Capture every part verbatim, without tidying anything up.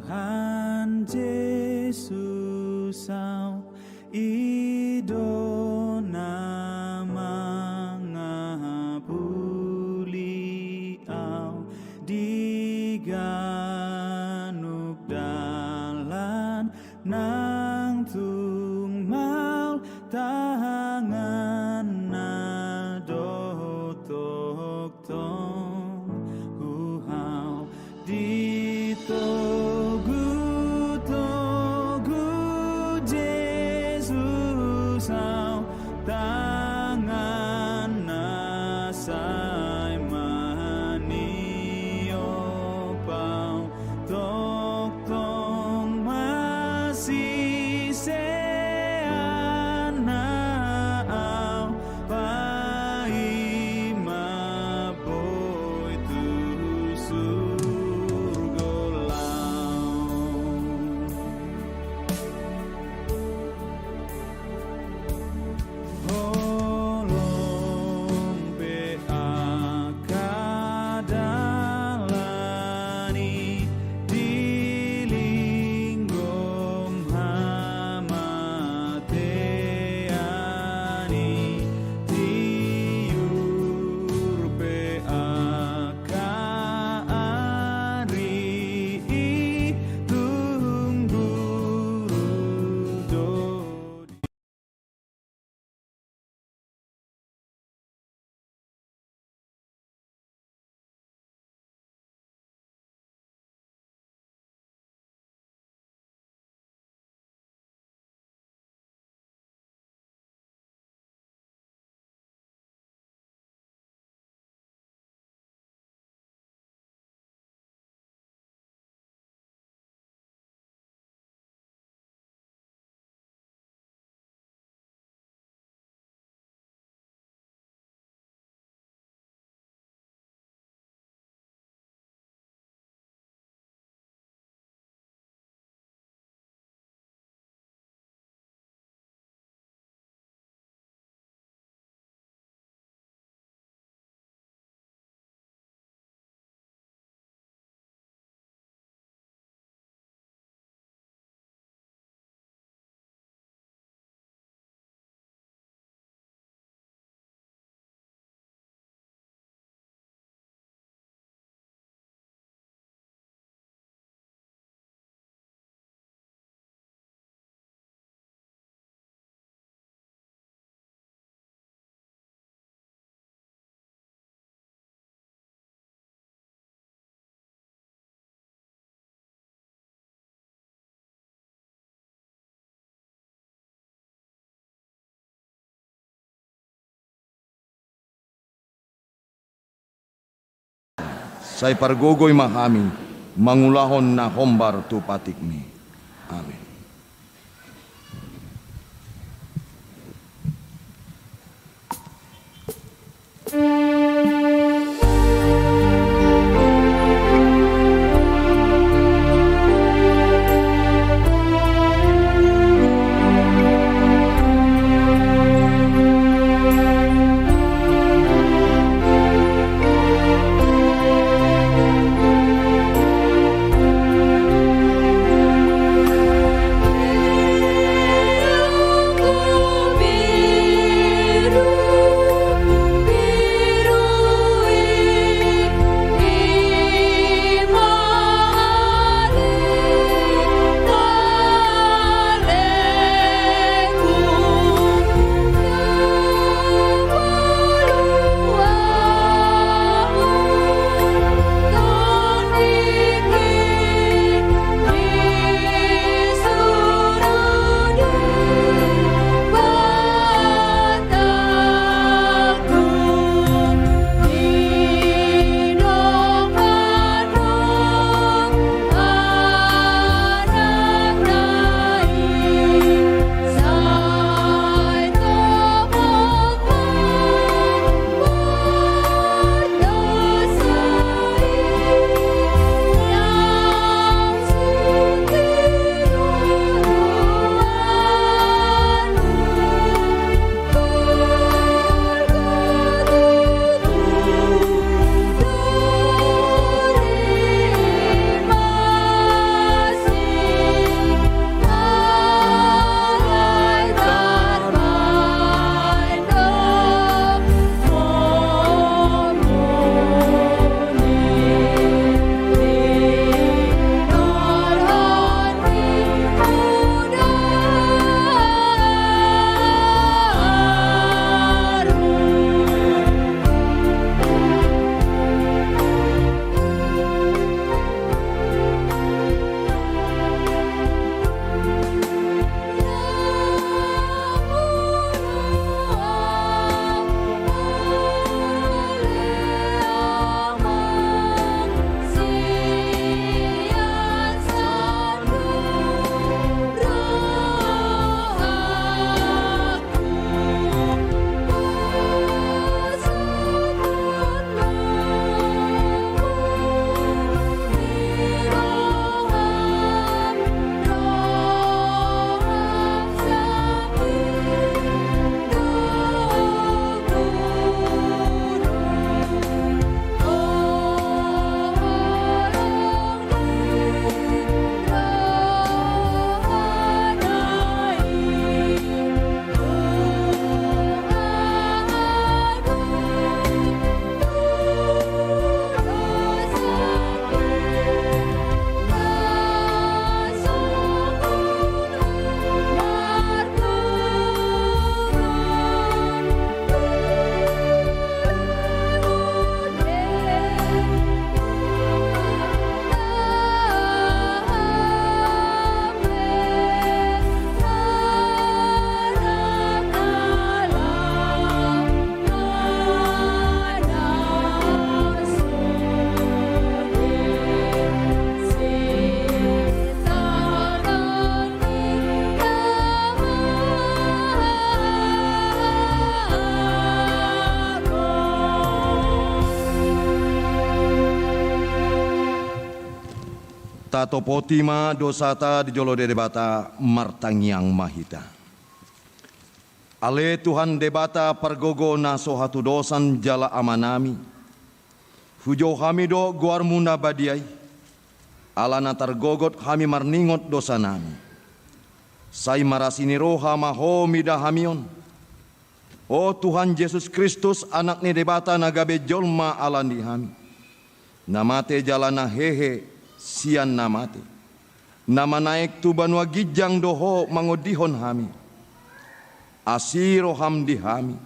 Tuhan Jesus au, i do na mangapuli au di ganup dalan, nang tung maol tanganna dohot tongtong hu hau. Di togu-togu Jesus au, tanganna sai maniop au, tongtong masiseanna au, paima boi tu surgo laho. Holong pe angka dalan i, di linggom hamatean i, tiur pe angka ari i, tung burju do di Sai pargogoi ma hami mangulahon na hombar tu patikMi. Amen. Topoti ma dosata di jolo Debata, martangiang ma hita. Ale Tuhan Debata pargogo na so hatudosan jala Amanami, hujou hami do goarmu na badia i, ala na targogot hami marningot dosanami. Sai marasi ni roha ma Ho mida hami on, O Tuhan Jesus Kristus, Anak ni Debata na gabe jolma ala ni hami, na mate jala na hehe sian na mate, na manaek tu banua ginjang do Ho mangondihon hami. Asi roham di hami,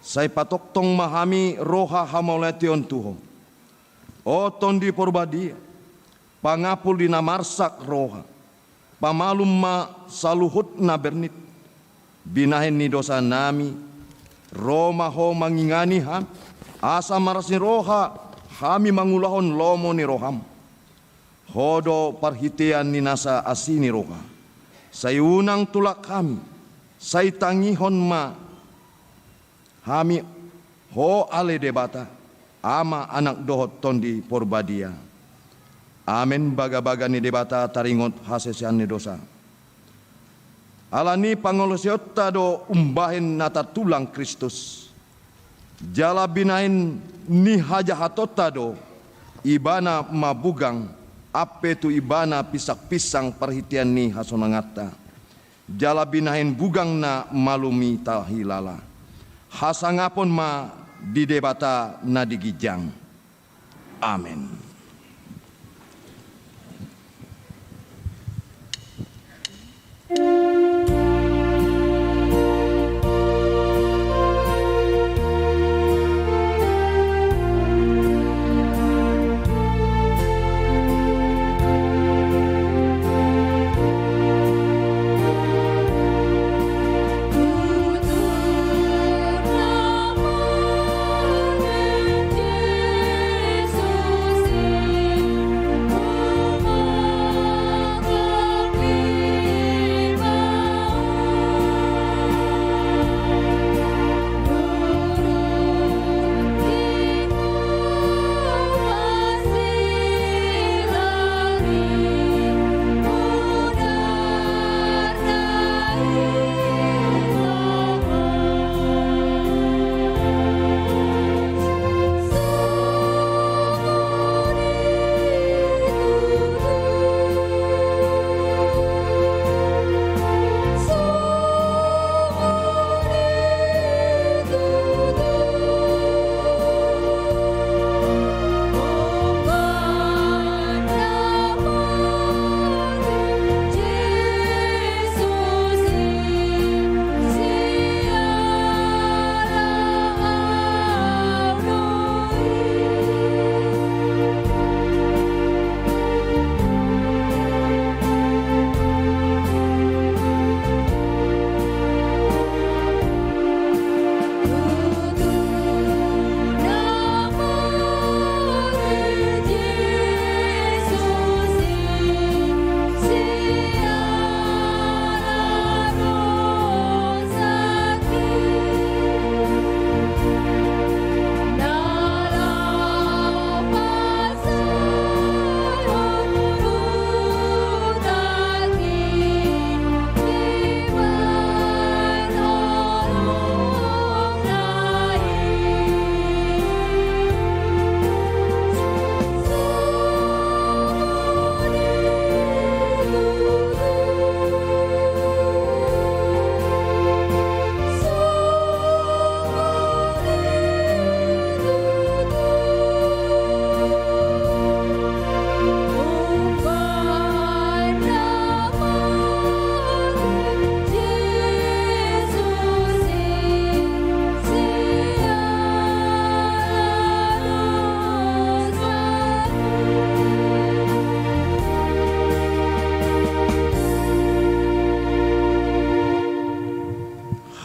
sai patongtong ma hami roha hamauliateon tu Ho. O Tondi Porbadia, pangampul di na marsak roha, pamalum ma saluhut na bernit. Binahen ni dosanami, ro ma Ho mangingani hami, asa marasi ni roha hami mangulahon lomo ni roham. Ho do parhitean ni nasa asi ni roha. Sai unang tulak hami, sai tangihon ma hami Ho ale Debata, Ama, Anak dohot Tondi Porbadia. Amen. Bagabaga ni Debata taringot hasesean ni dosa. Ala ni pangalaosionta do umbahen na tartulang Kristus, jala binahen ni hajahatonta do Ibana mabugang, ampe tu Ibana pinsangpinsang parhitean ni hasonanganta. Jala binahen bugangna malum i tahilala. Hasangapon ma di Debata na di ginjang. Amen.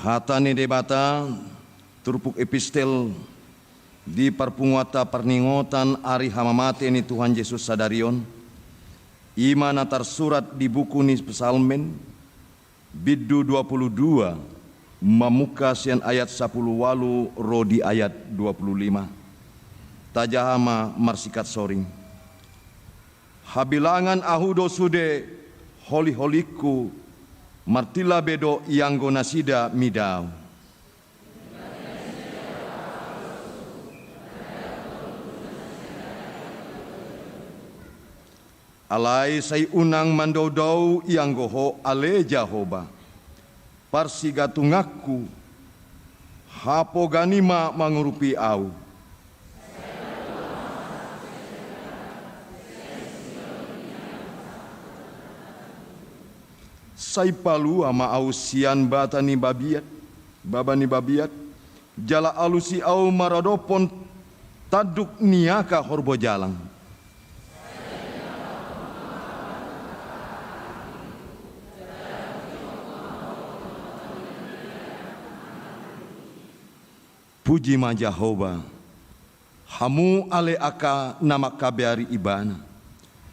Hata ni Debata, turpuk epistel di parpunguanta parningotan ari hamamate ni Tuhan Jesus sadari on, i ma na tarsurat di buku ni Psalmen, bindu dua puluh dua, mamungka sian ayat sapuluh ualu ro di ayat dua puluh lima. Tajaha ma marsingkat soring. Habilangan ahu do sude holiholingku, martilla be do ianggo nasida mida ahu. Alai sai unang mandoudou ianggo Ho ale Jahowa, parsigatunganku, hapogaan i ma mangurupi ahu. Sai palua ma ahu sian bata ni babiat, baba ni babiat, jala alusi ahu maradophon tanduk ni angka horbo jalang. Puji ma Jahowa, hamu ale angka na mangkabeari Ibana.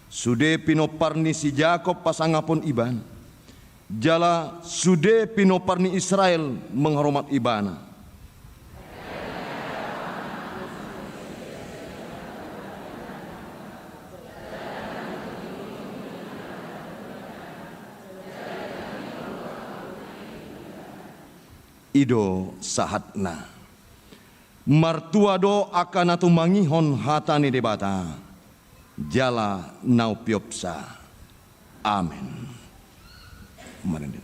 Sude pinompar ni si Jakob pasangaphon Ibana, jala sude pinompar ni Israel manghormat Ibana. I do sahatna. Martua do angka na tumangihon hata ni Debata, jala na umpeopsa. Amen. Marende.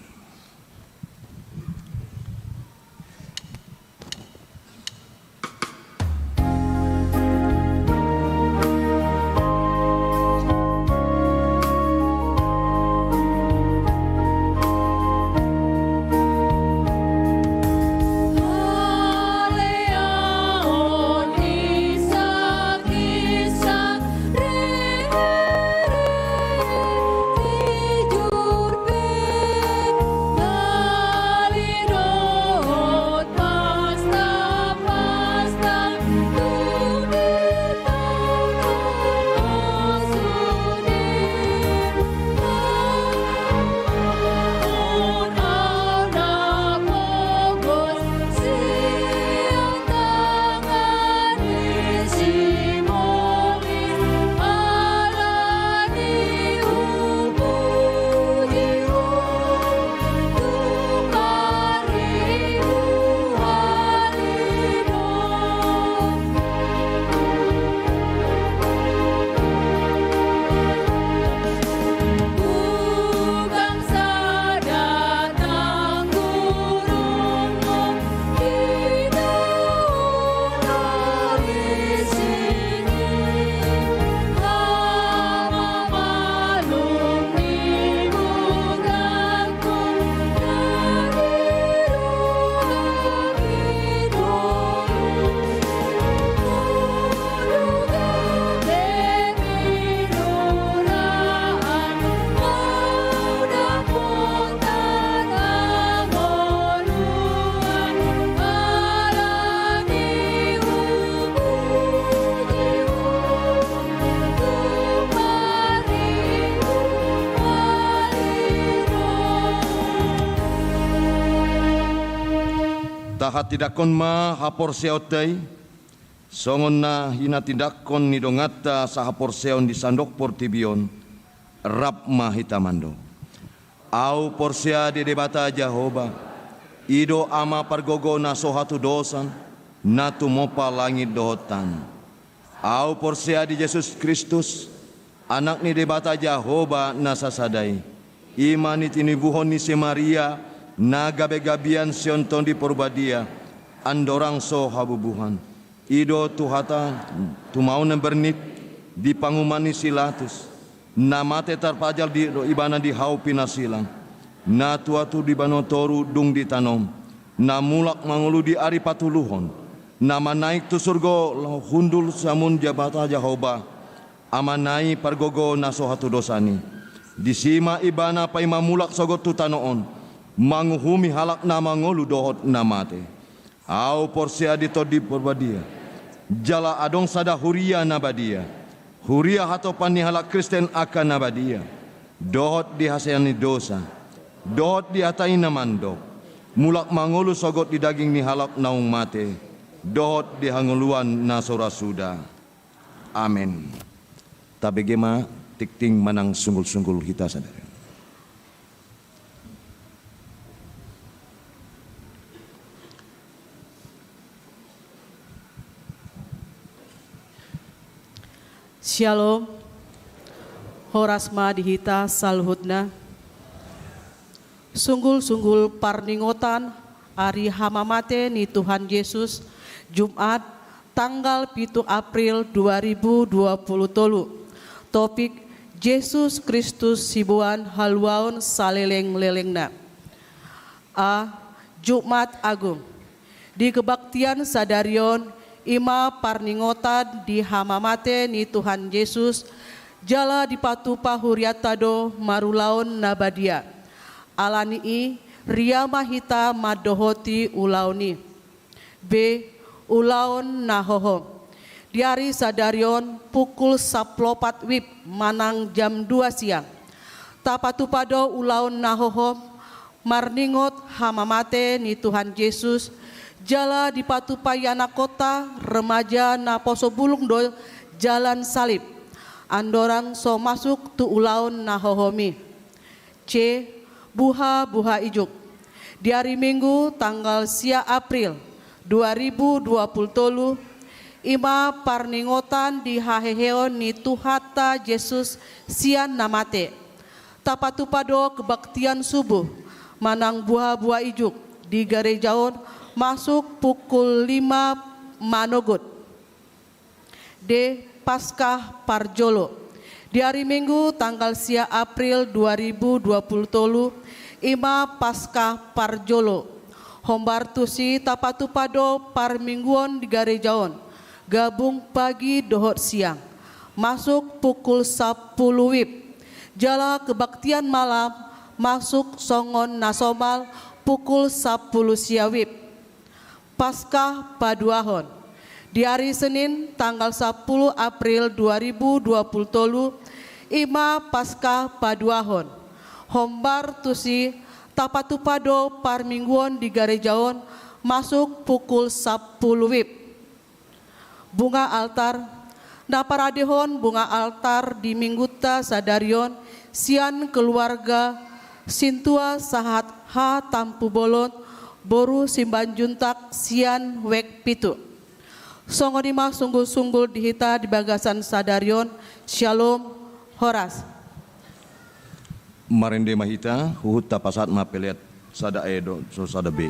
Tahatindangkon ma haporseaonta i, songon na hinatindangkon ni donganta sahaporseaon di sandok portibi on. Rap ma hita mandok. Ahu porsea di Debata Jahowa, i do Ama pargogo na so hatudosan, na tumompa langit dohot tano. Ahu porsea di Jesus Kristus, Anak ni Debata Jahowa na sasada i, i ma na tinibuhon ni si Maria, na gabegabean sian Tondi Porbadia, andorang so habubuhan. I do Tuhanta, tumau na bernit, di panguhuman ni si Pilatus, na mate tarpajal di, do ibana di hau pinasilang, na tuatua di banua toru dung ditanom, na mulak mangolu di ari patoluhon, na manaek tu surgo laho hundul siamun Debata Jahowa, Amana i pargogo na so hatudosan i. Disi ma ibana paima mulak sogot tu tano on, manguhumi halak na mangolu dohot na mate. Ahu porsea di Tondi Porbadia, jala adong sada huria na badia, huria hatopan ni halak Kristen angka na badia, dohot di hasesaan ni dosa, dohot di hata i na mandok, mulak mangolu sogot di daging ni halak naung mate, dohot di hangoluan na so ra suda. Amen. Tabege ma Tingting manang sunggul-sunggul hita sadari. Syalom. Horas ma di hita saluhutna. Sunggul-sunggul parningotan ari hamamate ni Tuhan Jesus, Jumat, tanggal pitu April dua ribu dua puluh tolu. Topik: Jesus Kristus siboan haluaon saleleng-lelengna. A. Jumat Agung. Di kebaktian sadari on, i ma parningotan di hamamate ni Tuhan Jesus, jala dipatupa hurianta do marulaon na badia. Ala ni i, ria ma hita mandohoti ulaon i. B. Ulaon na hohom. Di ari sadari on pukul sampulu opat wib manang jam dua siang, tapatupa do ulaon na hohom, marningot hamamate ni Tuhan Jesus, jala dipatupa ianakhonta remaja na poso bulung do jalan salib, andorang so masuk tu ulaon na hohom i. C. Buha-buha ijuk. Di ari Minggu tanggal sia April dua ribu dua puluh tolu, i ma parningotan di haheheon ni Tuhanta Jesus sian na mate. Tapatupa do kebaktian subuh manang buha-buha ijuk di gareja on masuk pukul lima manogot. D. Paskah parjolo. Di ari Minggu tanggal sia April dua ribu dua puluh tolu, i ma Paskah parjolo. Hombar tusi tapatupa do parmingguon di gareja on, gabung pagi dohot siang, masuk pukul sampulu wib. Jala kebaktian malam masuk songon na somal pukul sampulu sia wib. Paskah paduahon. Di ari Senin tanggal sampulu April dua ribu dua puluh tolu, i ma Paskah paduahon. Hombar tusi tapatupa do parmingguon di gareja on masuk pukul sampulu wib. Bunga altar. Na paradehon bunga altar di Minggunta sadari on sian keluarga Sintua sahat H. Tampubolon, boru Simbanjuntak sian Wek Pitu. Songon i ma sunggul-sunggul di hita di bagasan sadari on. Syalom, horas. Marende ma hita, huhut tapasahat ma pelean sada A dohot sada B.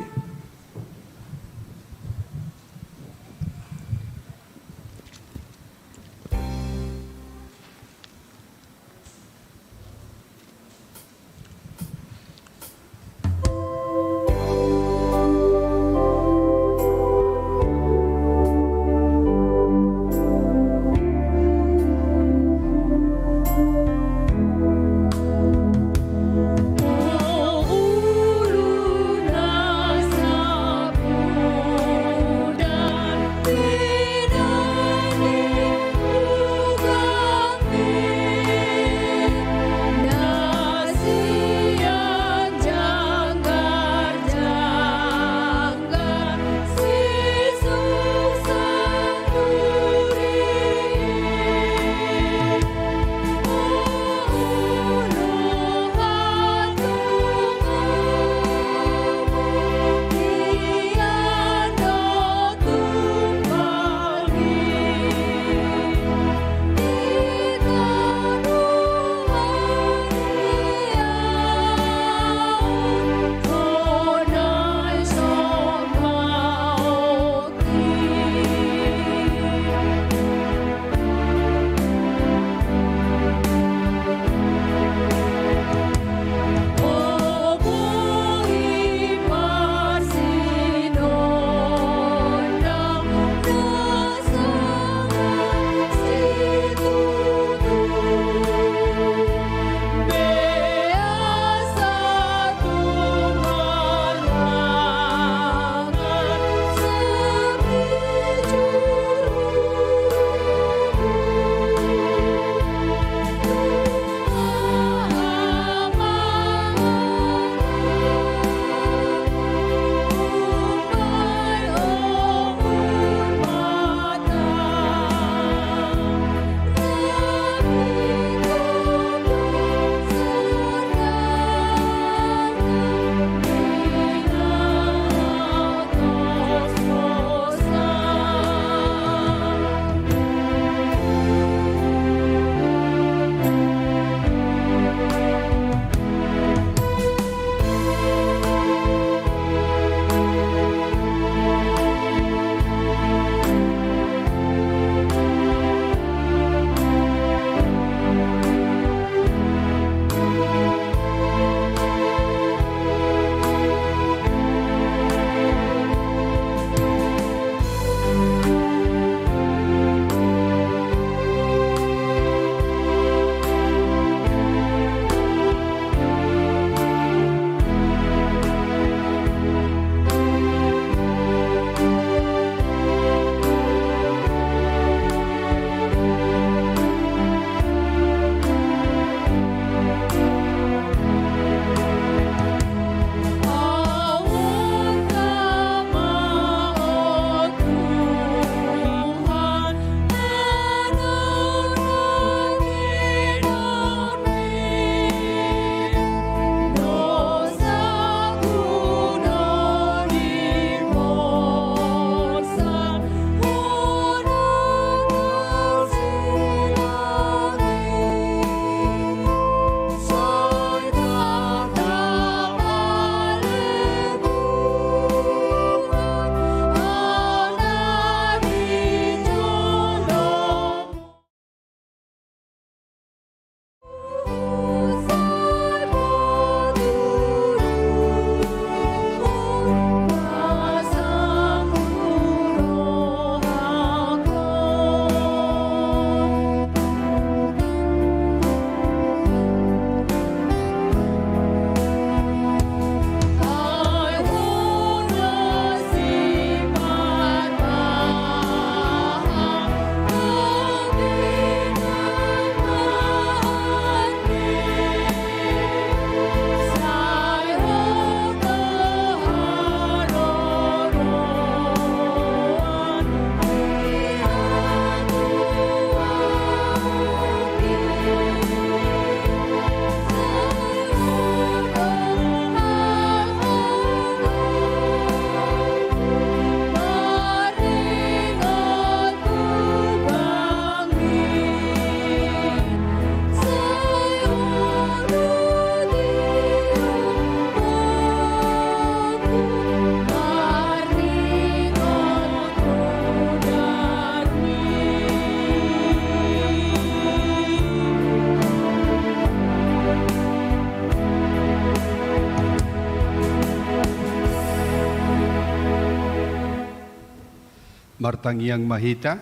Martangiang ma hita.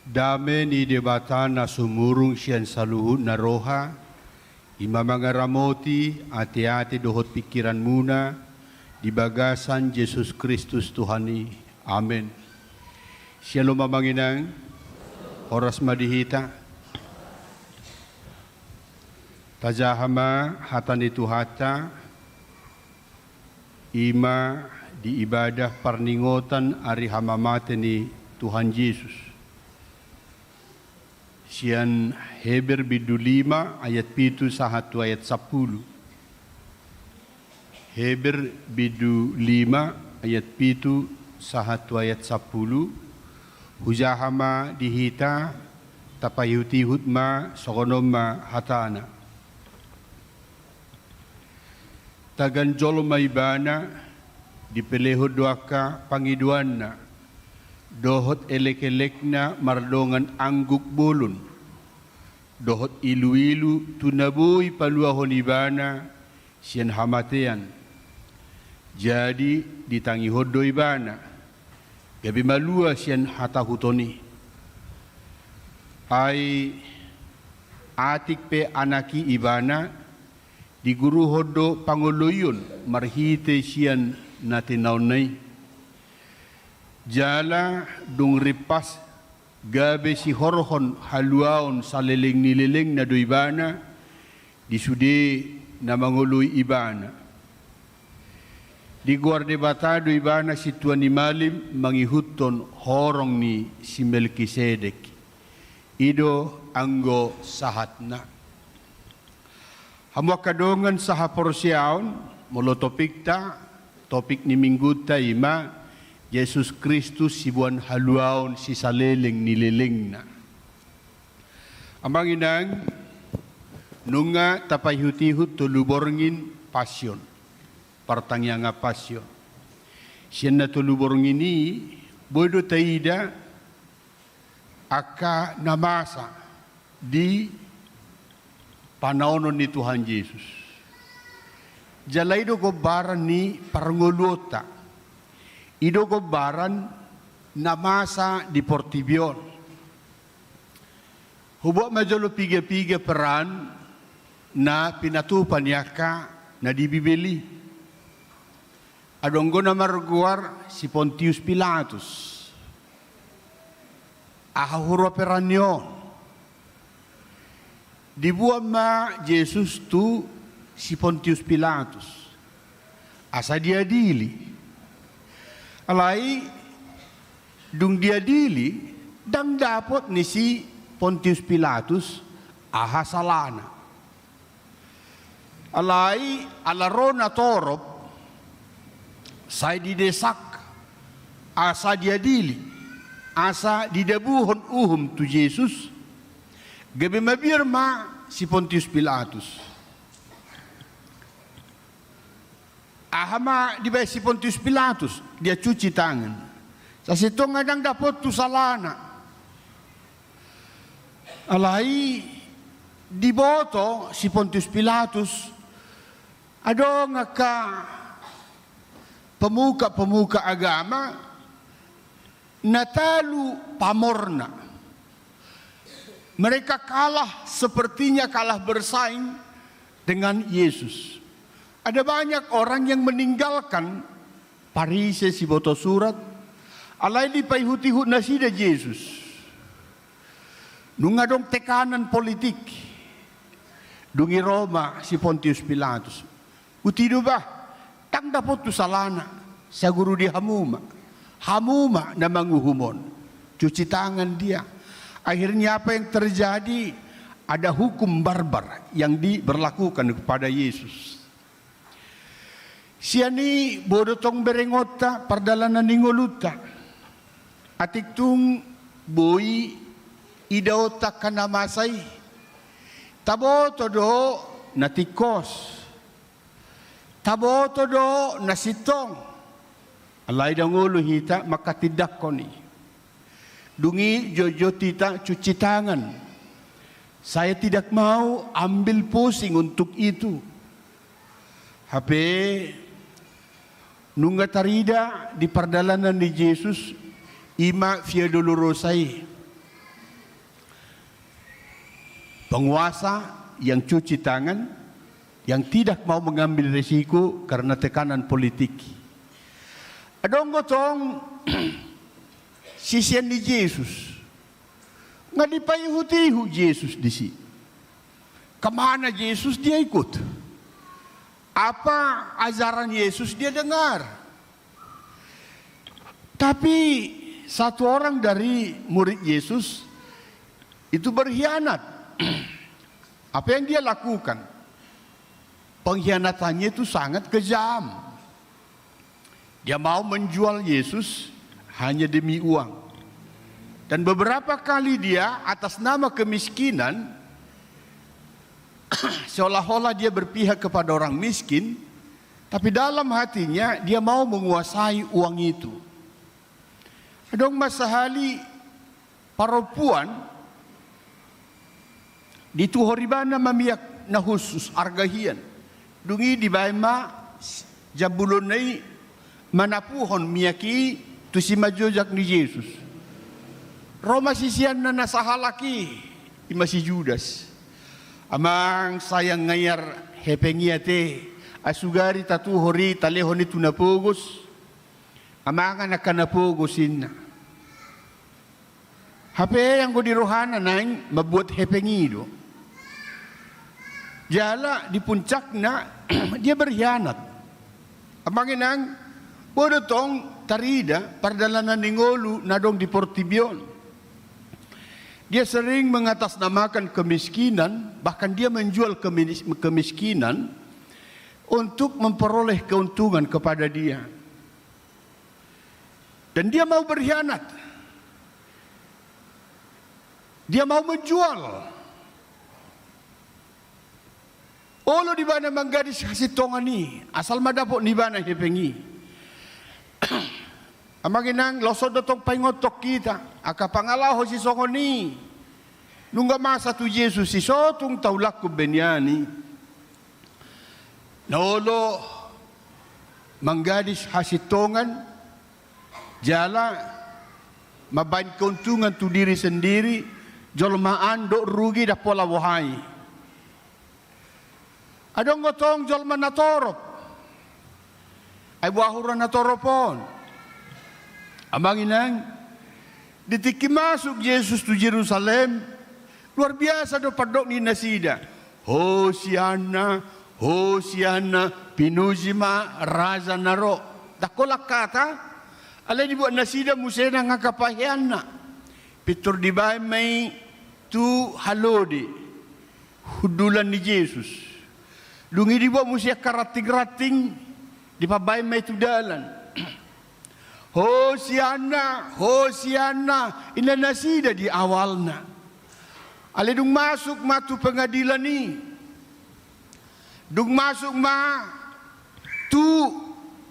Dame ni Debata na sumurung sian saluhut na roha, i ma mangaramoti ateate dohot pingkiranmuna di bagasan Jesus Kristus Tuhan i. Amen. Syalom amang inang, horas ma di hita. Tajaha ma hata ni Tuhanta, i ma di ibadah parningotan ari hamamate ni Tuhan Jesus. Sian Heber bindu lima ayat pitu sahat tu ayat sampulu. Heber bindu lima ayat pitu sahat tu ayat sampulu. Hujaha ma di hita, tapaihutihut ma, songon on ma hatana. Tagan jolma ibana, dipelehon do angka pangidoanna, dohot elekelekna mardongan angguk bolon, dohot iluilu tu na boi paluahon ibana sian hamatean. Jadi ditangihon do ibana, gabe malua sian hatahuton i. Ai atik pe anak i ibana, diguruhon do pangoloion marhite sian na tinaonna i. Jala dung rimpas, gabe sihorhon haluaon saleleng ni lelengna do ibana di sude na mangoloi ibana. Digoar Debata do ibana sintua ni malim mangihuthon horong ni si Melkisedek. I do anggo sahatna. Hamu angka dongan sahaporseaon, molo topikta, topik ni minggunta i ma Jesus Kristus siboan haluaon sisaleleng ni lelengna. Amang inang, nunga tapaihutihut tolu borngin Passion, partangiangan Passion. Sian na tolu borngin i, boi do taida angka na masa di panaonon ni Tuhan Jesus. Jala i do gombaran ni parngoluonta. I do gombaran na masa di portibi on. Hubuat ma jolo piga-piga peran na pinatupa ni angka na di Bibel i. Adong do na margoar si Pontius Pilatus. Aha huroa peran ni on? Dibuat ma Jesus tu si Pontius Pilatus asa diadili. Alai dung diadili, ndang dapot ni si Pontius Pilatus aha salana. Alai ala ro na torop, sai didesak asa diadili, asa didabuhon uhum tu Jesus, gabe mabiar ma si Pontius Pilatus. Aha ma dibaen si Pontius Pilatus? Dia cuci tangan. Sasintongna ndang dapot tu salana. Alai diboto si Pontius Pilatus, adong angka pemuka-pemuka agama na talu pamorna. Mereka kalah, sepertinya kalah bersaing dengan Yesus. Ada banyak orang yang meninggalkan Parise, siboto surat, alai dipaihutihut nasida Jesus. Nunga adong tekanan politik. Dung i ro ma si Pontius Pilatus. Uti do bah, ndang dapot tu salana, saguru di hamu ma. Hamu ma na manguhum on. Cuci tangan dia. Akhirnya apa yang terjadi? Ada hukum barbar yang diberlakukan kepada Yesus. Sian i boi do tong berengonta pardalanan ni ngolunta. Atik tung boi idaonta angka na masa i. Taboto do na tingkos. Taboto do na sintong. Alai ndang olo hita manghatindanghon i. Dung i jotjot hita cuci tangan. Saya tidak mau ambil pusing untuk itu. Hape Nunga tarida di pardalanan ni Jesus, ima Via Dolorosa i. Penguasa yang cuci tangan, yang tidak mau mengambil resiko karena tekanan politik. Adong do tong sisean ni Jesus. Nga dipaihut-ihut Jesus disi. Kemana Yesus dia ikut? Apa ajaran Yesus dia dengar? Tapi satu orang dari murid Yesus itu berkhianat. Apa yang dia lakukan? Pengkhianatannya itu sangat kejam. Dia mau menjual Yesus hanya demi uang. Dan beberapa kali dia atas nama kemiskinan, seolah-olah dia berpihak kepada orang miskin, tapi dalam hatinya dia mau menguasai uang itu. Adong ma sahali parompuan, dituhor ibana ma miak na khusus, arga hian. Dung i dibaen ma jambulonna i manapuhon miak i tu simanjojak ni Jesus. Ro ma siseanna na sahalak i, ima si Judas. Amang, sayang nga iar hepeng i ate, ai sugari tatuhor i, talehon i tu na pogos. Amang, angka na pogos, inna. Hape anggo di rohana naeng mambuat hepeng i do. Jala di puncakna dia berkhianat. Amang inang, boi do tong tarida pardalanan ni ngolu na adong di portibi on. Dia sering mengatasnamakan kemiskinan, bahkan dia menjual kemis-, kemiskinan untuk memperoleh keuntungan kepada dia. Dan dia mau berkhianat. Dia mau menjual. Olo di ibana manggadis hasintongan i, asal ma dapot ni ibana hepeng i. Amang inang, laos on do tong paingothon hita angka pangalaho sisongon i. Nunga masa tu Jesus i, so tung taulakhon be nian i. Na olo manggadis hasintongan, jala mambaen keuntungan tu diri sendiri, jolma an dok rugi, ndang pola boha i. Adong do tong jolma na torop. Ai boha hurang na torop on? Amang inang, di tingki masuk Jesus tu Jerusalem, luar biasa do pandok ni nasida. Hosianna, Hosianna, pinuji ma raja na ro. Ndang holan hata, alai dibuat nasida muse nang angka paheanna. Pintor dibaen ma i tu halode, hundulan ni Jesus. Dung i dibuat muse angka ranting-ranting, dipambaen ma i tu dalan. Hosianna, Hosianna, inna nasida di awalna. Alai dung masuk ma tu pengadilan i, dung masuk ma tu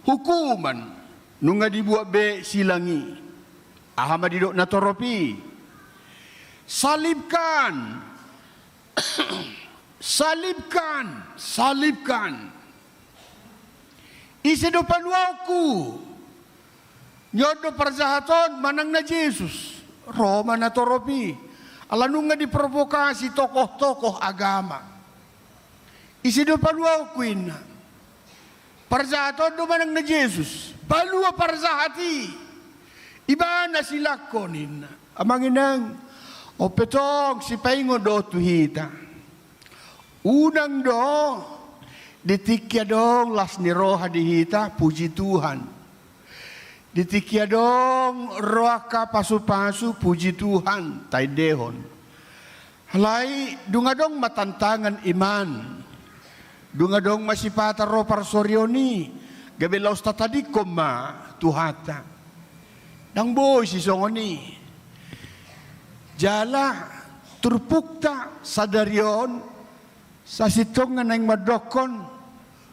hukuman, nunga dibuat be silang i. Aha ma didok na torop i? Salibkan! Salibkan! Salibkan! Ise do paluaonku? Ni on do parjahat on manang na Jesus? Ro ma na torop i. Ala nunga diprovokasi tokoh-tokoh agama. Ise do paluaonku, inna. Parjahat on do manang na Jesus? Palua parjahat i. Ibana silangkon, inna. Amang inang, on pe tong sipaingot do tu hita. Unang do di tingki adong las ni roha di hita, puji Tuhan. Di tingki adong ro angka pasu-pasu, puji Tuhan, taendehon. Alai dung adong ma tantangan iman, dung adong ma sipata ro parsorion i, gabe laos tatadingkon ma Tuhanta. Ndang boi sisongon i. Jala turpukta sadari on, sasintongna naeng mandokkon,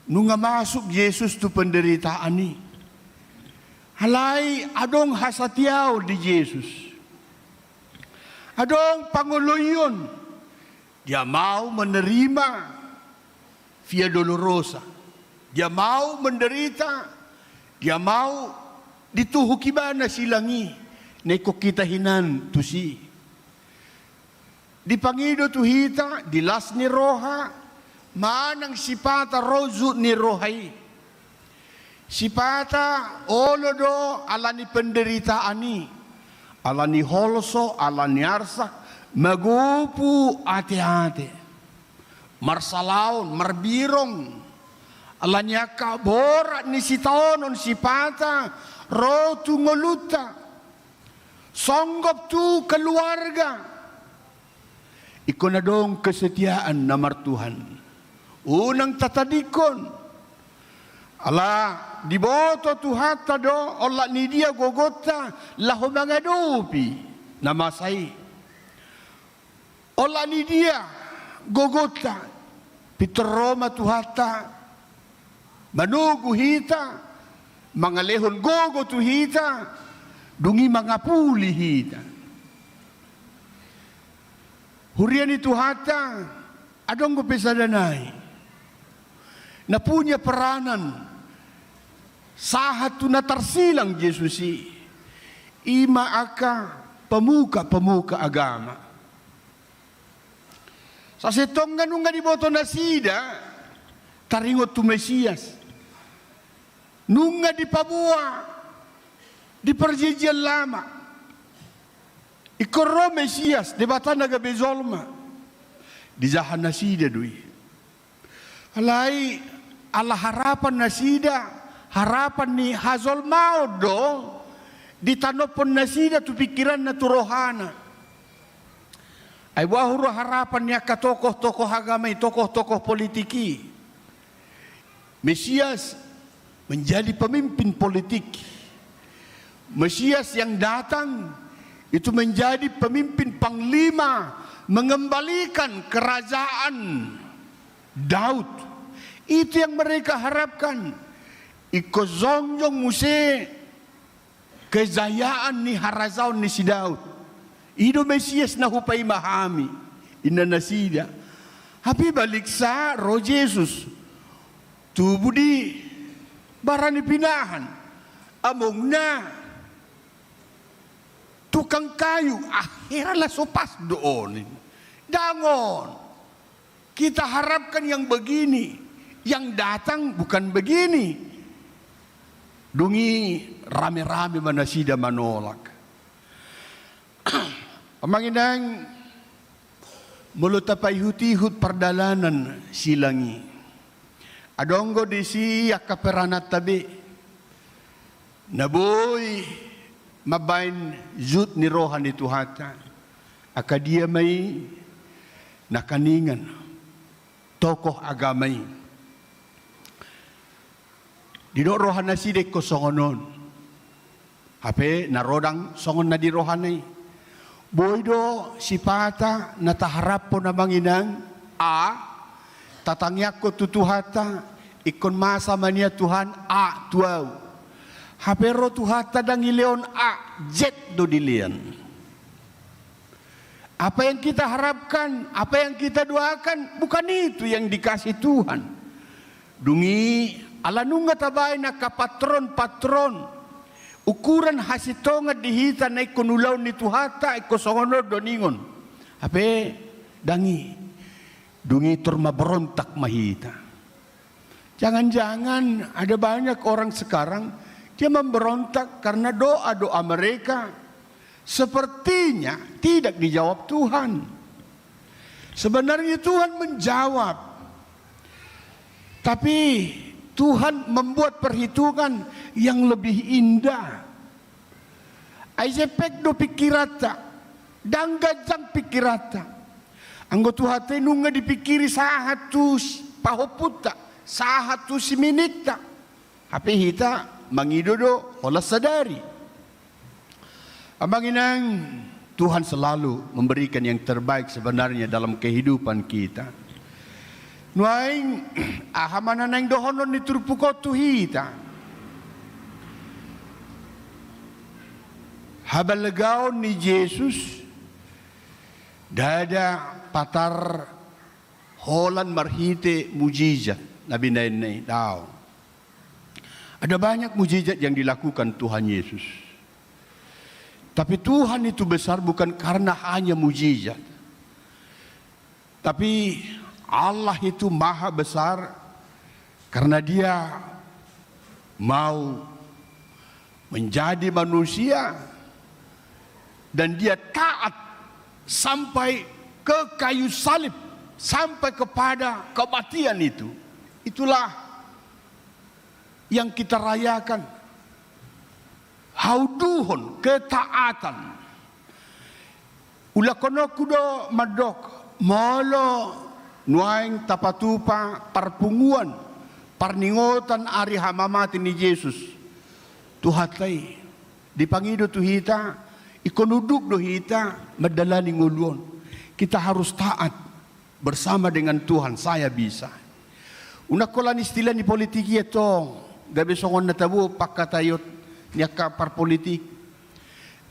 nunga masuk Jesus tu penderitaan i. Alai adong hasatiaon di Jesus. Adong pangoloion, dia mau menerima Via Dolorosa. Dia mau menderita, Ia mau dituhuk ibana silang i, na ingkon hita hinan tusi. Dipangido tu hita di las ni roha, manang sipata ro jut ni roha i. Sipata olo do ala ni penderitaan i, ala ni holso, ala ni arsak, magopu ate-ate. Marsalaon, marbirong, ala ni angka borat ni sitaonon sipata ro tu ngolunta, songgop tu keluarga. Ingkon adong kesetiaan na martuhan. Unang tatadingkon. Ala diboto Tuhanta do olat ni dia gogonta laho mangadopi na masa i. Olat ni dia gogonta, pintor ro ma Tuhanta manogu hita, mangalehon gogo tu hita, dung i mangapuli hita. Huria ni Tuhanta, adong dope sada nai na punya peranan sahat tu na tarsilang Jesus i, i ma angka pemuka-pemuka agama. Sasintongna nunga diboto nasida taringot tu Mesias. Nunga dipaboa di Perjanjian Lama. Ingkon ro Mesias, Debata na gabe jolma. Dijaha nasida do i. Alai ala harapan nasida, harapan ni hajolmaon do ditanophon nasida tu pingkiranna, tu rohana. Ai boha huroha harapan ni angka tokoh-tokoh agama i, tokoh-tokoh politik i? Mesias menjadi pemimpin politik. Mesias yang datang itu menjadi pemimpin panglima mengembalikan kerajaan Daud. Itu yang mereka harapkan. Ingkon jongjong muse kejayaan ni harajaon ni si Daud. I do Mesias na hupaima hami, inna nasida. Hape baliksa ro Jesus, tubu di bara ni pinahan. Amongna tukang kayu, ah, hera na so pas do on. Ndang on. Kita harapkan yang begini, yang datang bukan begini. Dung i rame-rame ma nasida manolak. Amang inang, molo tapaihut-ihut pardalanan silang i, adong do disi angka perananta be na boi mambahen jut ni roha ni Tuhanta. Angka dia ma i? Nangkiningan tokoh agama i. Didok roha nasida ingkon songon on. Hape na ro ndang songon na di rohana i. Boi do sipata na taharaphon, amang inang, A, tatangiangkon tu Tuhanta, ingkon masa ma nian Tuhan A tu ahu. Hape ro Tuhanta ndang dilehon A, Z do dilehon. Apa yang kita harapkan, apa yang kita doakan, bukan itu yang dikasih Tuhan. Dung i, ala nunga tabahen angka patron-patron, ukuran hasintongan di hita na ingkon ulaon ni Tuhanta, ingkon songon on do ningon. Hape ndang i. Dung i tor mamberontak ma hita. Jangan-jangan ada banyak orang sekarang, dia memberontak karena doa-doa mereka sepertinya tidak dijawab Tuhan. Sebenarnya Tuhan menjawab, tapi Tuhan membuat perhitungan yang lebih indah. Ai jempek do pingkiranta, ndang ganjang pingkiranta. Anggo Tuhanta i nunga dipingkiri sahat tu si-, pahompunta, sahat tu siminikta. Hape hita mangido do holan sadari. Amang inang, Tuhan selalu memberikan yang terbaik sebenarnya dalam kehidupan kita. Nuaeng, aha ma na naeng dohonon ni turpuk on tu hita? Habalgaon ni Jesus ndada patar holan marhite mujizat na binahenna i, daong. Ada banyak mujizat yang dilakukan Tuhan Yesus. Tapi Tuhan itu besar bukan karena hanya mujizat. Tapi Allah itu maha besar karena Dia mau menjadi manusia dan Dia taat sampai ke kayu salib, sampai kepada kematian itu. Itulah yang kita rayakan. Hauduhon, ketaatan. Ulakononku do mandok, molo nuaeng tapatupa parpunguan, parningotan ari hamamate ni Jesus. Tuhanta i, dipangido tu hita, ingkon unduk do hita mandalani ngolu on. Kita harus taat. Bersama dengan Tuhan saya bisa. Unang holan istilah ni politik i tong, gabe songon na tabo pangkataion ni angka parpolitik.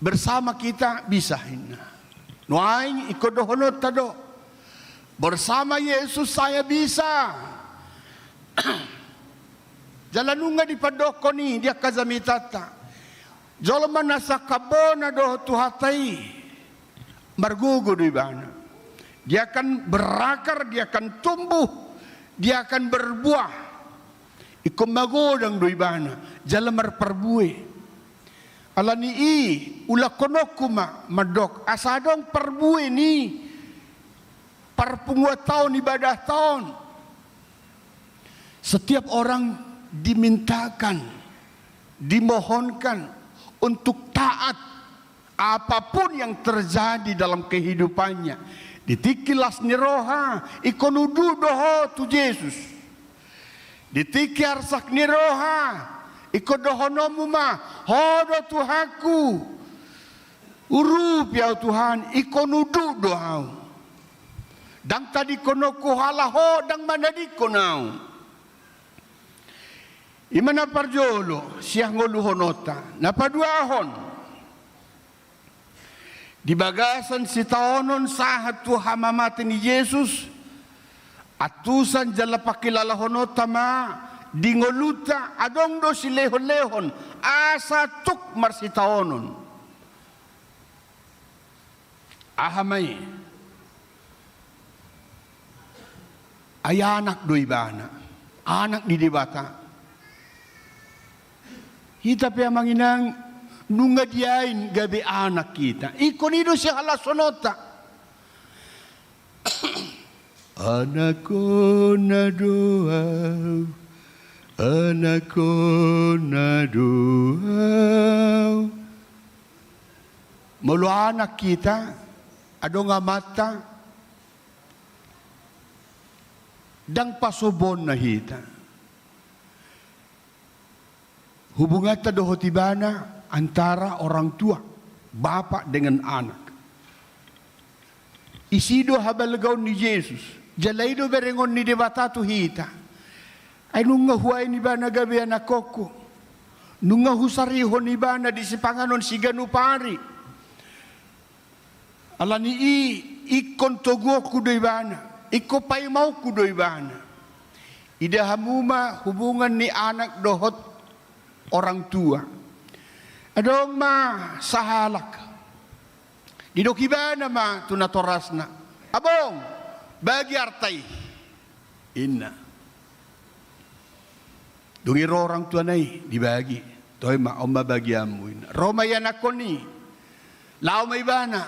Bersama kita bisa, inna. Nuaeng ingkon dohononta do. Bersama Yesus saya bisa. Jala nunga dipandokkon i di angka jamitanta. Jolma na sangkap bona dohot Tuhanta i, margogo do ibana. Dia akan berakar, dia akan tumbuh, dia akan berbuah. Ingkon magodang do ibana, jala marparbue. Alani i, ulakononku ma mandok, asa adong parbue ni parpunguanta on, ibadahta on. Setiap orang dimintakan, dimohonkan untuk taat apapun yang terjadi dalam kehidupannya. Di tingki las ni roha, ingkon unduk do ho tu Jesus. Di tingki arsak ni roha, ingkon dohononmu ma, ho do Tuhanku. Urupi au Tuhan, ingkon unduk do au. Ndang tadingkononku halak ho, ndang manadingkon au. I ma na parjolo, sian ngoluhononta. Na paduahon. Di bagasan sitaonon sahat tu hamamate ni Jesus, antusan jala pangkilalahononta ma di ngolunta adong do silehonlehon, asa tuk marsitaonon. Aha ma i? Ai anak do ibana, anak ni Debata. Hita pe amang inang, nunga diain gabe anak hita. Ingkon i do sihalashononta. Anakkonna do au, anakkonna do au. Molo anak hita, adong amanta, ndang pasobonna hita. Hubunganta dohot ibana antara orang tua, bapak dengan anak. Isi do habalgaon ni Jesus, jala i do berengon ni Debata tu hita. Ai nunga huain ibana gabe anakkonku. Nunga husarihon ibana di sipanganon siganup ari. Alani i ingkon toguonku do ibana, ingkon paimaonku do ibana. Ida hamu ma hubungan ni anak dohot orang tua. Adong ma sahalak. Didok ibana ma tu natorasna, "Abong, bagi arta i," inna. Dung i ro orang tuana i, dibagi. "Toe ma, on ma bagianmu," inna. Ro ma ianakkon i. Laho ma ibana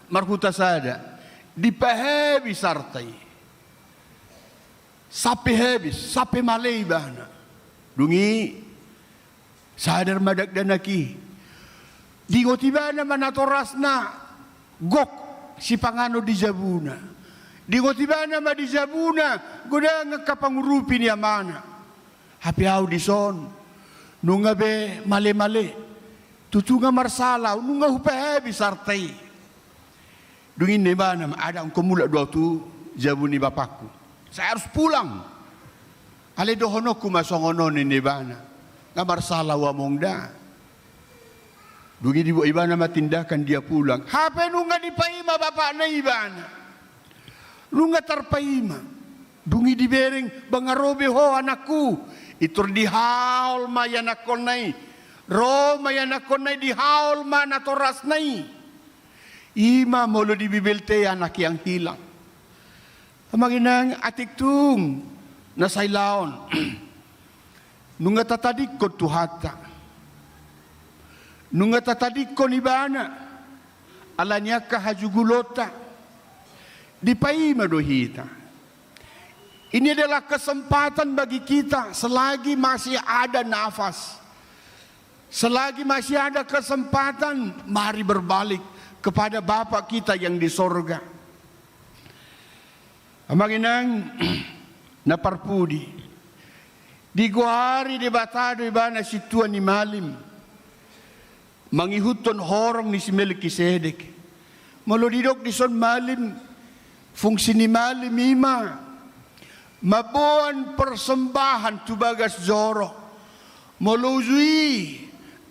marhuta sada. Dipahabis arta i. Sampe habis, sampe male ibana. Dung i sadar ma dakdanak i. Diingot ibana ma natorasna gok sipanganon di jabuna. Diingot ibana ma di jabuna godang angka pangurupi ni amana. Hape au dison nunga be male-male. Tutu nga marsala au, nunga hupahabis arta i. Dung i ninna ibana ma, "Ada, ingkon mulak do au tu jabu ni bapakku. Saya harus pulang. Alai dohononku ma songon on," ninna ibana. "Nga marsala au among da." Dung i dibuat ibana ma tindakan, dia pulang. Hape nunga dipaima bapakna ibana. Nunga tarpaima. Dung i dibereng, "Bang ro be ho, anakku." Pintor dihaol ma ianakkonna i. Ro ma ianakkonna i, dihaol ma natorasna i. I ma molo di Bibelta i anak yang hilang. Amang inang, atik tung na sailaon. Nunga tatadingkon Tuhanta. Nunga tatadingkon Ibana. Ala ni angka hajugulonta. Dipaima do hita. Ini adalah kesempatan bagi kita selagi masih ada nafas. Selagi masih ada kesempatan, mari berbalik kepada Bapa kita yang di sorga. Amang inang, na parpudi. Digoari Debata do ibana sintua ni malim. Mangihuthon horong ni si Melkisedek. Molo didok dison malim, fungsi ni malim i ma mamboan persembahan tu bagas joro. Molo uju i,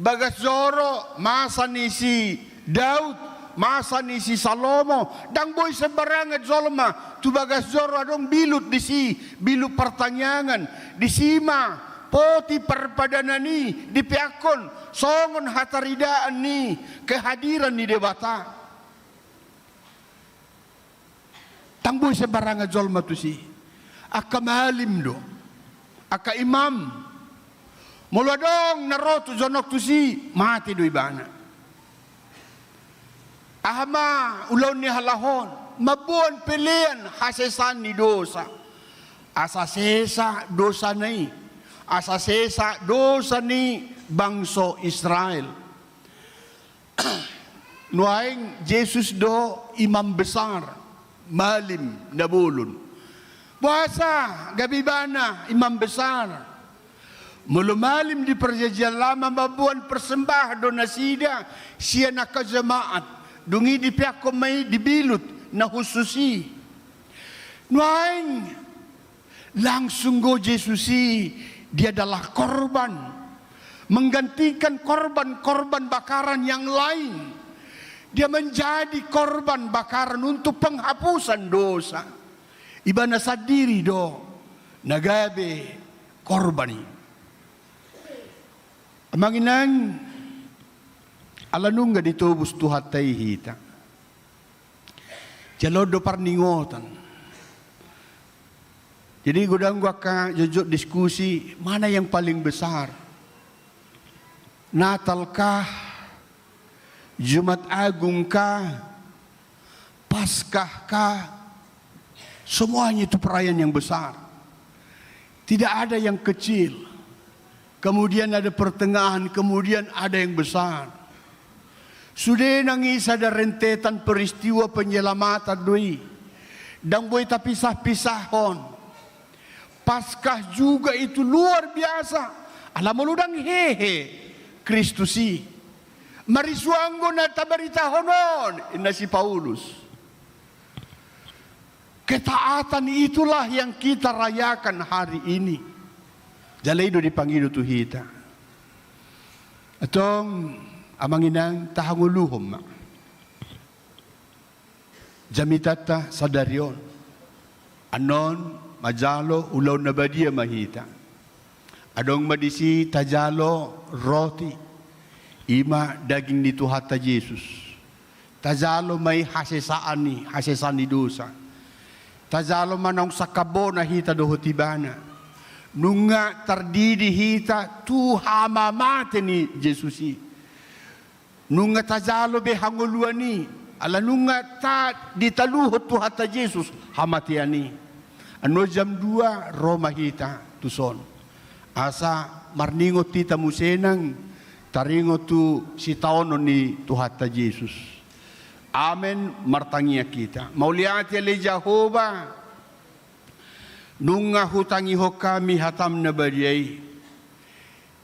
bagas joro, masa ni si Daud, masa ni si Salomo, ndang boi sembarangan jolma tu bagas joro, adong bilut disi, bilut partangiangan, disi ma poti parpadanan i dipeakhon songon hataridaan ni kehadiran ni Debata. Ndang boi sembarangan jolma tusi. Angka malim do. Angka imam. Molo adong na ro tu jonok tusi, mate do ibana. Aha ma ulaon ni halak on? Mamboan pelean hasesaan ni dosa. Asa sesa dosana i. Asa sesa dosa ni bangso Israel. Nuaeng Jesus do imam besar, malim na bolon. Boasa gabe ibana imam besar? Molo malim di Perjanjian Lama mamboan persembahan do nasida sian angka jemaat. Dung i dipeakhon ma i, dibilut na khusus i. Nuaeng langsung do Jesus i, dia adalah korban, menggantikan korban-korban bakaran yang lain. Dia menjadi korban bakaran untuk penghapusan dosa. Ibana sandiri do na gabe korban i. Amang inang, ala nunga ditobus Tuhanta i hita. Jalo do parningotan. Jadi godang do angka jotjot diskusi, mana yang paling besar? Natal kah? Jumat Agung kah? Paskah kah? Semuanya itu perayaan yang besar. Tidak ada yang kecil. Kemudian ada pertengahan, kemudian ada yang besar. Sude nang i sada rentetan peristiwa penyelamatan do i. Ndang boi tapisah-pisahon. Paskah juga itu luar biasa. Ala molo ndang hehe Kristus i. Marisuang do na tabaritahon on, inna si Paulus. Ketaatan itulah yang kita rayakan hari ini. Jala i do dipangido tu hita. Antong, amang inang, tahangoluhon ma jamitanta sadari on. Annon, manjalo ulaon na badia ma hita. Adong ma disi tajalo roti, i ma daging ni Tuhanta Jesus. Tajalo ma i hasesaan ni, hasesaan ni dosa. Tajalo ma naung sangkap bona hita dohot Ibana. Nunga tardidi hita tu hamamate ni Jesus i. Nunga tajalo be hangoluan i, ala nunga ta-, ditaluhon Tuhanta Jesus hamatean i. Annon jam dua ro ma hita tuson. Asa marningot hita muse nang taringot tu sitaonon ni Tuhanta Jesus. Amen, martangiang hita. Mauliate ale Jahowa, nunga hutangihon hami hataM na badia i.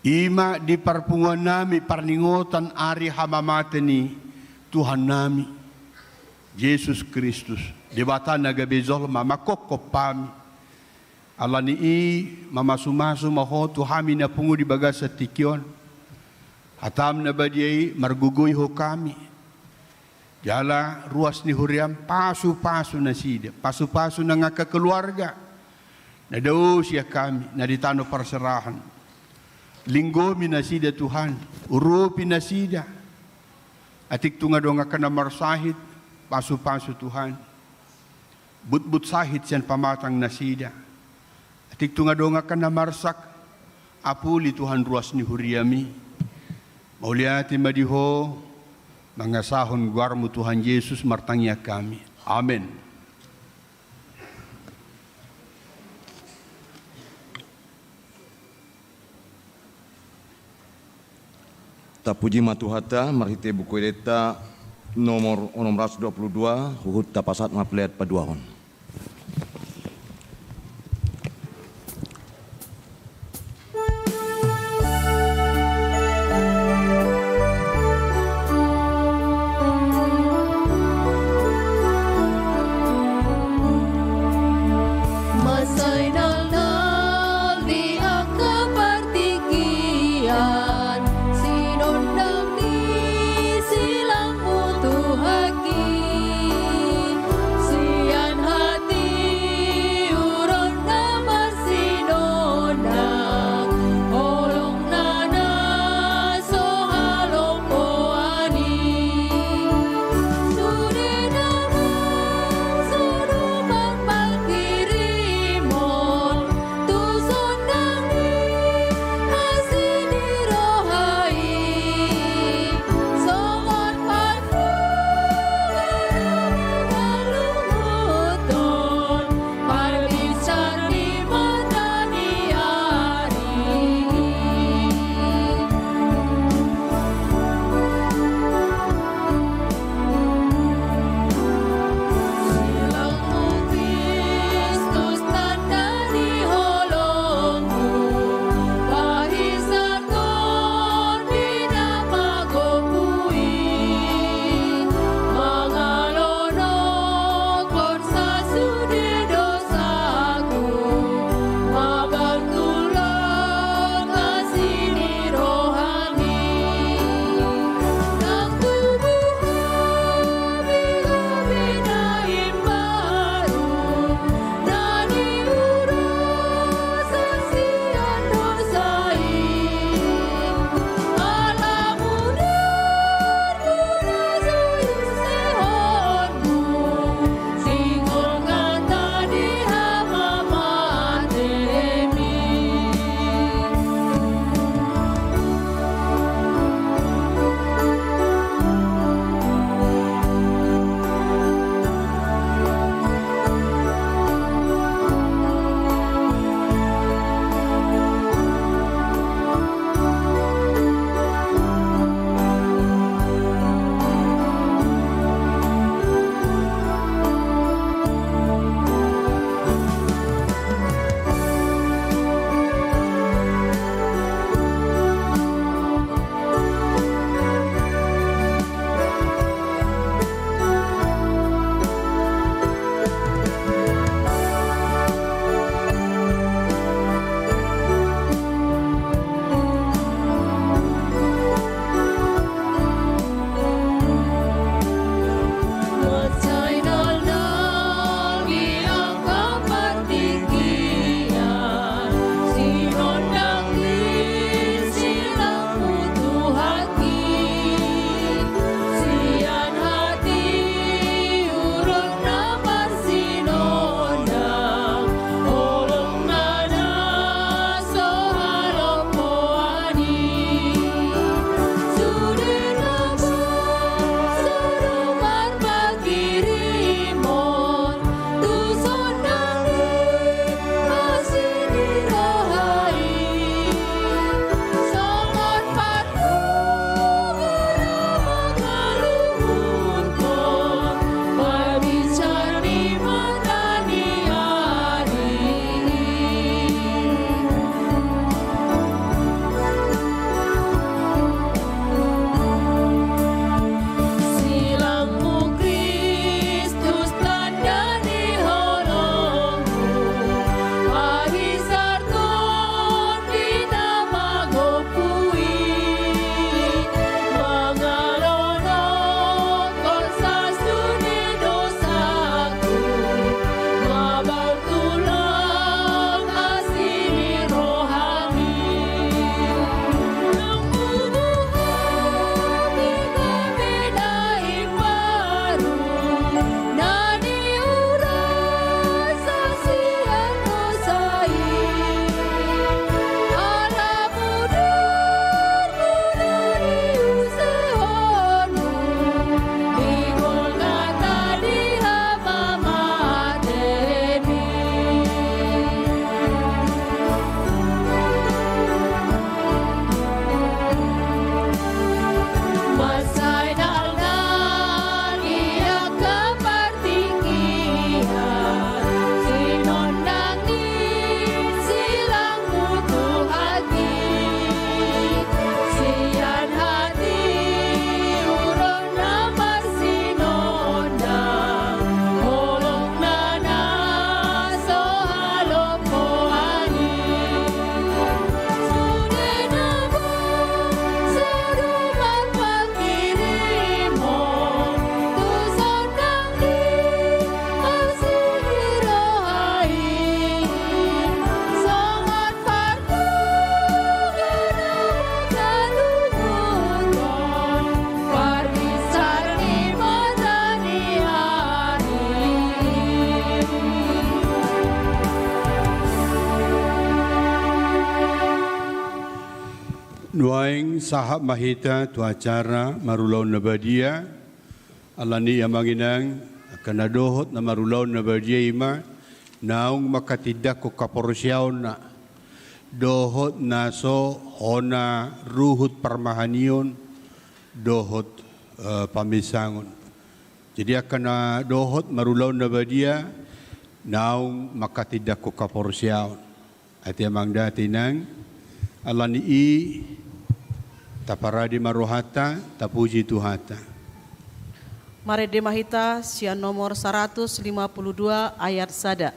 I ma di parpunguan nami parningotan ari hamamate ni Tuhan nami, Jesus Kristus, Debata na gabe jolma, manghophop hami. Ala ni i, mamasumasu ma Ho tu hami na pungu di bagasan tingki on. HataM na badia i margogoihon hami. Jala ruas ni huriaM pasupasu nasida, pasupasu nang angka keluarga. na dao sian hami na di tano parserahan. Linggomi nasida Tuhan, urupi nasida. Atik tung adong angka na marsahit, pasupasu Tuhan. Butbut sahit sian pamatang nasida. Atik tung adong angka na marsak, apuli Tuhan ruas ni huriami. Mauliate ma di Ho, mangasahon goarMu Tuhan Jesus martangiang hami. Amen. Tapuji ma Tuhanta, marhite buku endenta nomor onom ratus dua puluh dua, huhut tapasahat ma pelean paduahon. Mansai nalnal di angka partingkian, sinondang ni silangmu Tuhanki, sian Nuaeng sahat ma hita tu acara marulaon na badia. Alani i, amang inang, angka na dohot na marulaon na badia i ma naung manghatindanghon haporseaonna dohot na so hona ruhut parmahanion dohot, eh, pamesangon. Jadi angka na dohot marulaon na badia naung manghatindanghon haporseaon. Ate amang, da ate inang, alani i taparade ma rohanta, tapuji Tuhanta. Marende ma hita sian nomor saratus lima puluh dua ayat sada.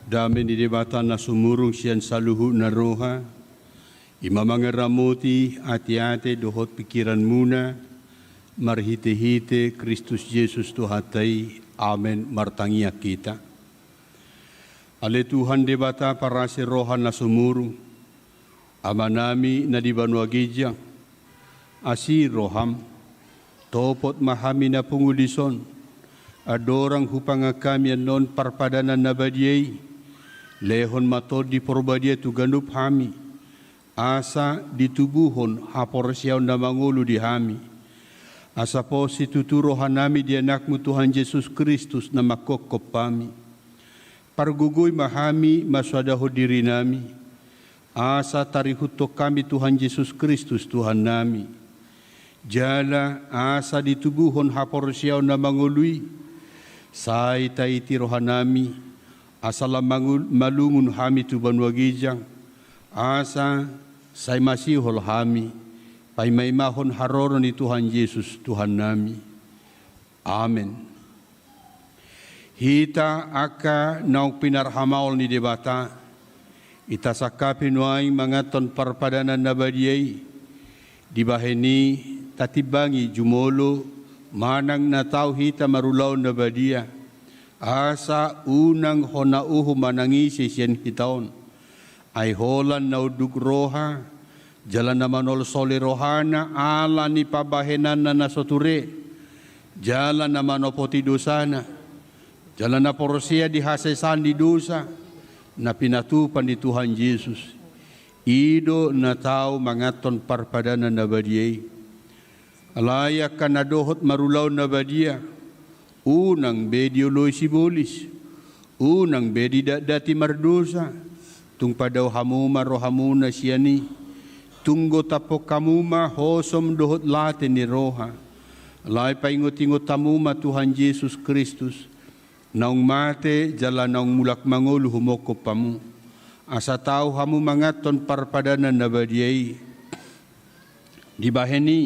Dame ni Debata na sumurung sian saluhutna roha, i ma mangaramoti ateate dohot pingkiranmuna, marhitehite Kristus Jesus Tuhanta i. Amen. Martangiang hita. Ale Tuhan Debata parasi roha na sumurung, Amanami na di banua ginjang, asi roham, topot ma hami na pungu dison, andorang hupangan hami annon parpadanan na badia i, lehon ma Tondi Porbadia tu ganup hami, asa ditubuhon haporseaon na mangolu di hami, asa pos situtu rohanami di Anakmu Tuhan Jesus Kristus na manghophop hami. Pargogoi ma hami masuadahon dirinami, asa tarihuthon hami Tuhan Jesus Kristus Tuhannami. Jala asa ditubuhon haporseaon na mangolu i, sai taiti rohanami, asa lam mangul-, malungun hami tu banua ginjang, asa sai masihol hami paimaimahon haroro ni Tuhan Jesus Tuhannami. Amen. Hita angka naung pinarhamaol ni Debata, i tasangkapi nuaeng manganhon parpadanan na badia i, dibahen i tatimbangi jumolo manang na tau hita marulaon na badia, asa unang hona uhum manang ise sian hita on. Ai holan na unduk roha, jala na manolsoli rohana ala ni pambahenanna na so ture, jala na manopoti dosana, jala na porsea di hasesaan ni dosa na pinatupa ni Tuhan Jesus. I do na tau manganhon parpadanan na badia i. Alai angka na dohot marulaon na badia, unang be dioloi sibolis, unang be didatdati mardosa, tung padao hamu ma rohamuna sian i, tung gotapkon hamu ma hosom dohot late ni roha. Alai paingotingot hamu ma Tuhan Jesus Kristus, naung mate jala naung mulak mangolu humongkop hamu, asa tau hamu manganhon parpadanan na badia i. Dibahen i,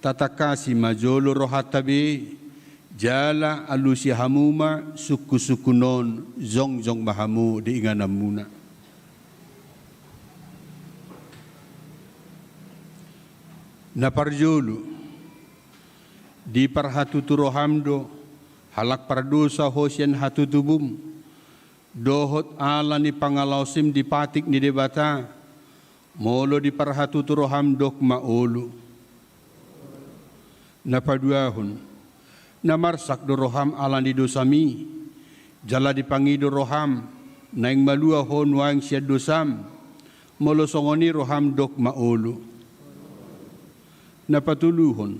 tatangkasi ma jolo rohanta be, jala alusi hamu ma sungkunsungkun on, jongjong ma hamu di ingananmuna. Na parjolo, Diparhatutu roham do, halak pardosa ho sian hatutubum, dohot ala ni pangalaosim di patik ni Debata, molo diparhatutu roham dok ma olo. Na paduahon, na marsak do roham ala ni dosami, jala dipangido roham, naeng malua ho nuaeng sian dosam, molo songon i roham dok ma olo. Na patoluhon,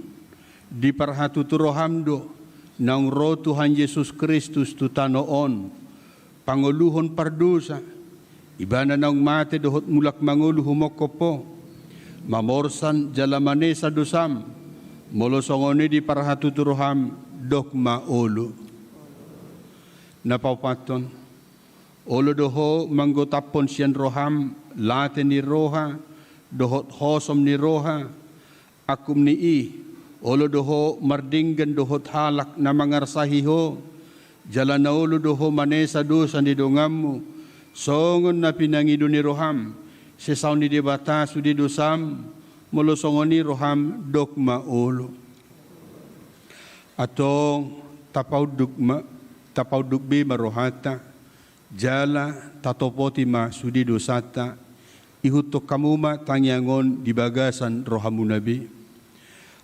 diparhatutu roham do, naung ro Tuhan Jesus Kristus tu tano on, pangoluhon pardosa, Ibana naung mate dohot mulak mangolu humongkop ho, mamorsan jala manesa dosam, molo songon i diparhatutu roham dok ma olo. Na paopathon, olo do ho manggotaphon sian roham late ni roha dohot hosom ni roha, angkup ni i, olo do ho mardenggan dohot halak na mangarsahi ho, jala na olo do ho manesa dosa ni donganmu, songon na pinangido ni roham, sesaon ni Debata sude dosam, molo songon i roham dok ma olo. Antong tapaunduk ma, tapaunduk be ma rohanta, jala tatopoti ma sude dosanta, ihuthon hamu ma tangiang on di bagasan rohamuna be.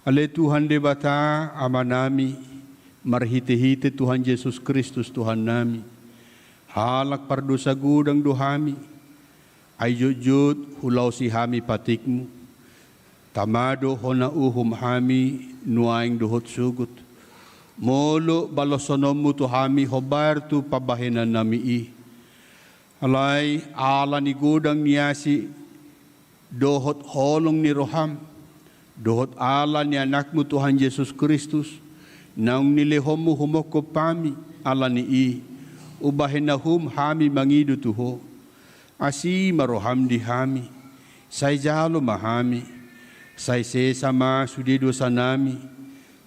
Ale Tuhan Debata, Amanami, marhitehite Tuhan Jesus Kristus Tuhannami, halak pardosa godang do hami, ai jotjot hulaosi hami patikmu. Tama do hona uhum hami nuaeng dohot sogot, molo baloshononmu tu hami hombar tu pambahenannami i. Alai ala ni godang ni asi dohot holong ni roham, dohot ala ni Anakmu Tuhan Jesus Kristus, naung nilehonmu humongkop hami, ala ni i, umbahen na uhum hami mangido tu ho. Asi ma roham di hami, sai jalo ma hami, sai sesa ma sude dosanami,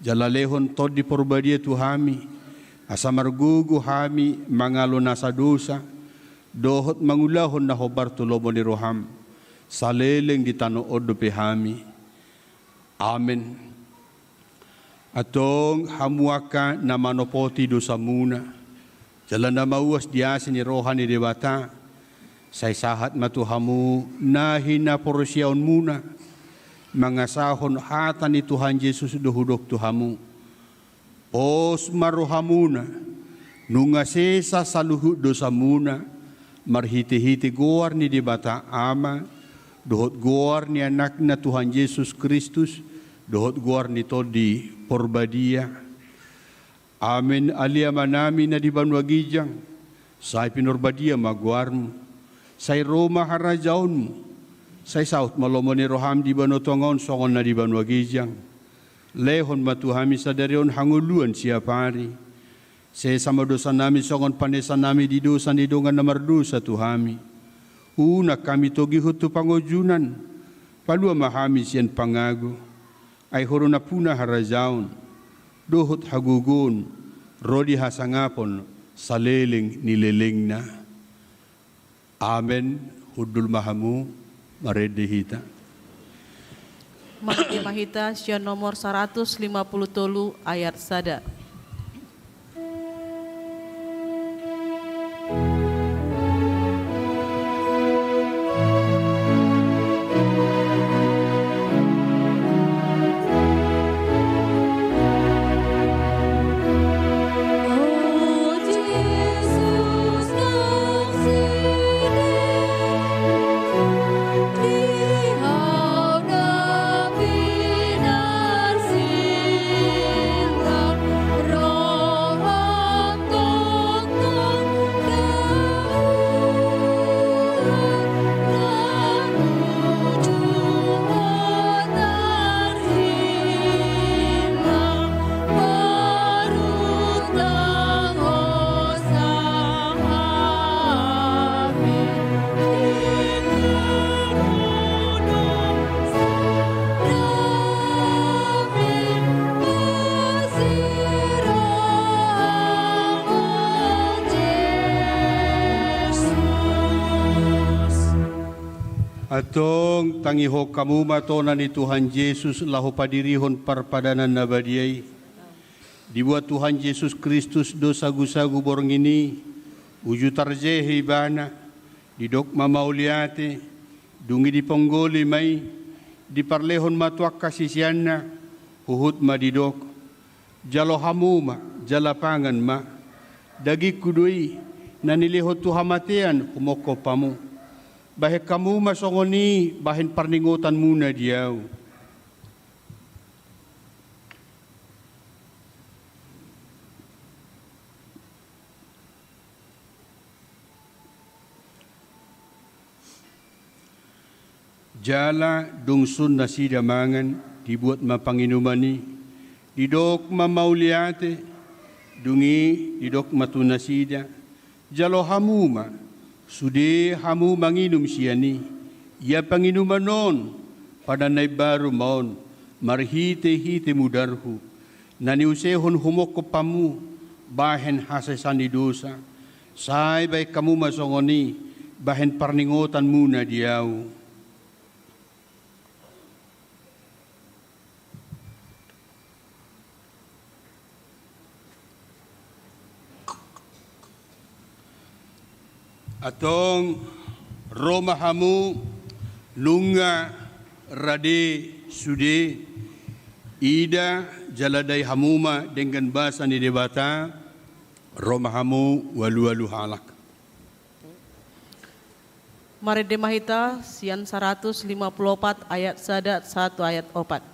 jala lehon Tondi Porbadia tu hami, asa margogo hami mangalo nasa dosa, dohot mangulahon na hombar tu lomo ni roham, saleleng di tano on dope hami. Amen. Antong hamu angka na manopoti dosamuna, jala na mauas di asi ni roha ni Debata, sai sahat ma tu hamu na hinaporseaonmuna, mangasahon hata ni Tuhan Jesus do hudok tu hamu. Pos ma rohamuna, nunga sesa saluhut dosamuna, marhitehite goar ni Debata Ama, dohot goar ni Anakna Tuhan Jesus Kristus, dohot goar ni Tondi Porbadia. Amen. Ale Amanami na di banua ginjang, sai pinarbadia ma goarmu, sai ro ma harajaonmu, sai saut ma lomo ni roham di banua tonga on songon na di banua ginjang. Lehon ma tu hami sadari on hangoluan siapari. Sesa ma dosanami songon panesanami di dosa ni dongan na mardosa tu hami. Unang hami togihon tu pangunjunan, palua ma hami sian pangago. Ai Ho do nampuna harajaon, dohot hagogoon, ro di hasangapon, saleleng ni lelengna. Amen. Hundul ma hamu, marende hita. Marende ma hita sian nomor saratus lima pulu tolu ayat sada. Antong tangihon hamu ma tona ni Tuhan Jesus laho padirihon parpadanan na badia i. Dibuat Tuhan Jesus Kristus do sagu-sagu borngin i, uju tarjehe ibana, didok ma mauliate, dung i diponggoli ma i, diparlehon ma tu angka siseanna, huhut ma didok: Jalo hamu ma, jala pangan ma. Dagingku do i, na nilehon tu hamatean humongkop hamu. Bahen hamu ma songon i bahen parningotanmuna di ahu. Jala dung sun nasida mangan, dibuat ma panginuman i, didok ma mauliate, dung i didok ma tu nasida: Jalo hamu ma, sude hamu manginum sian i. Ia panginuman on, padan na imbaru ma on, marhite-hite mudarhu, na niusehon humongkop hamu bahen hasesaan ni dosa. Sai bahen hamu ma songon i bahen parningotanmuna di ahu. Antong ro ma hamu, nunga rade sude. Ida jala dai hamu ma denggan basa ni Debata. Ro ma hamu, ualu-ualu halak. Marende ma hita sian saratus lima pulu opat ayat sada sahat tu ayat opat.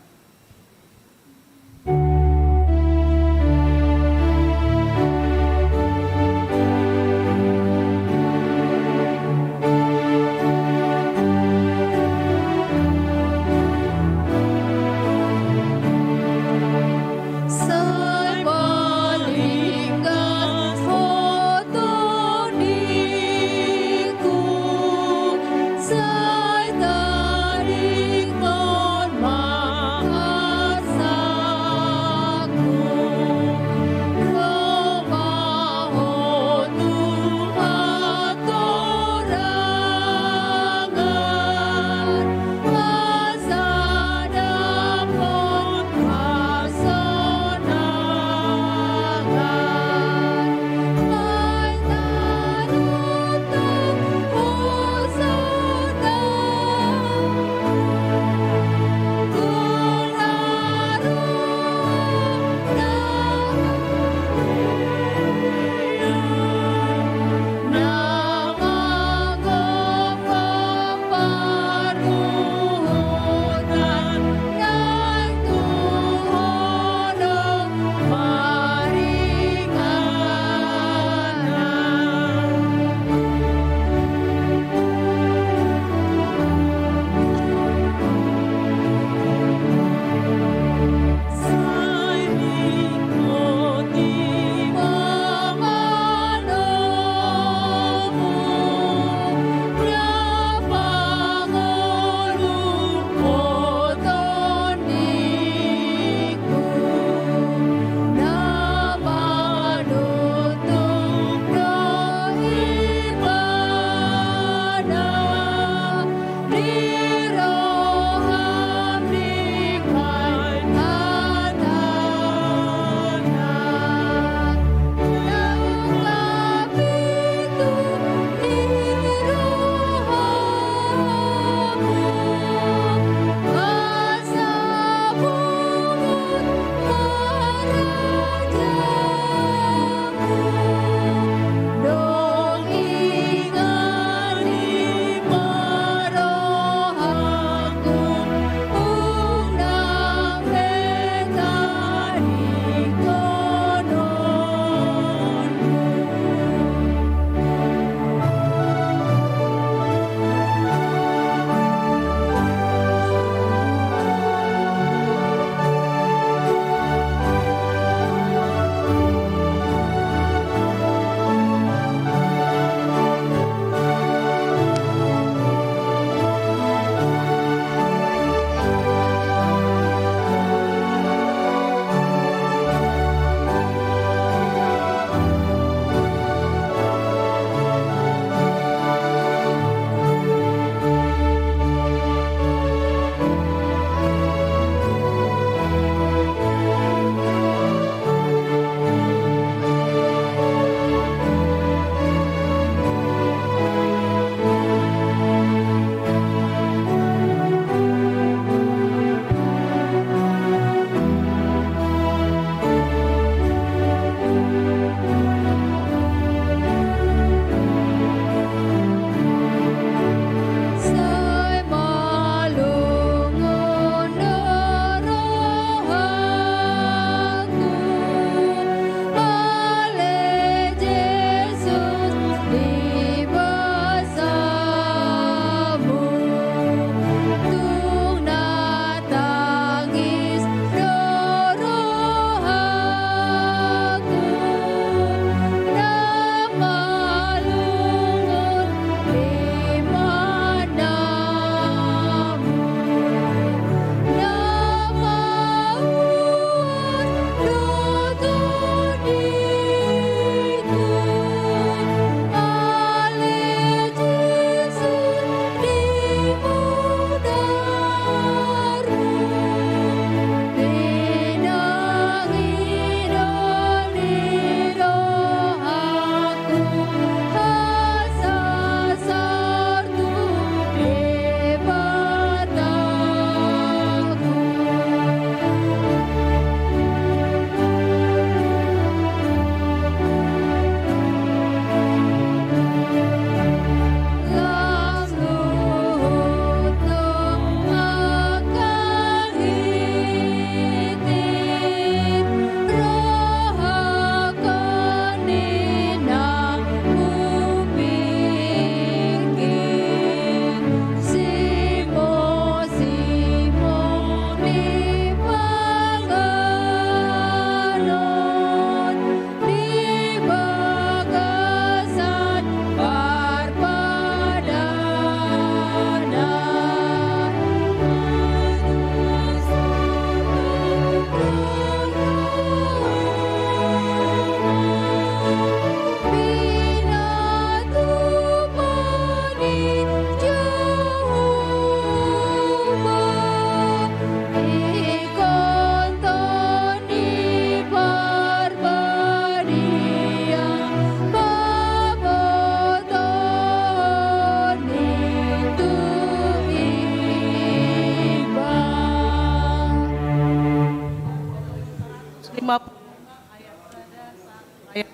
lima puluh lima ayat sada sampai ayat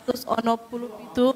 satus onom pulu pitu.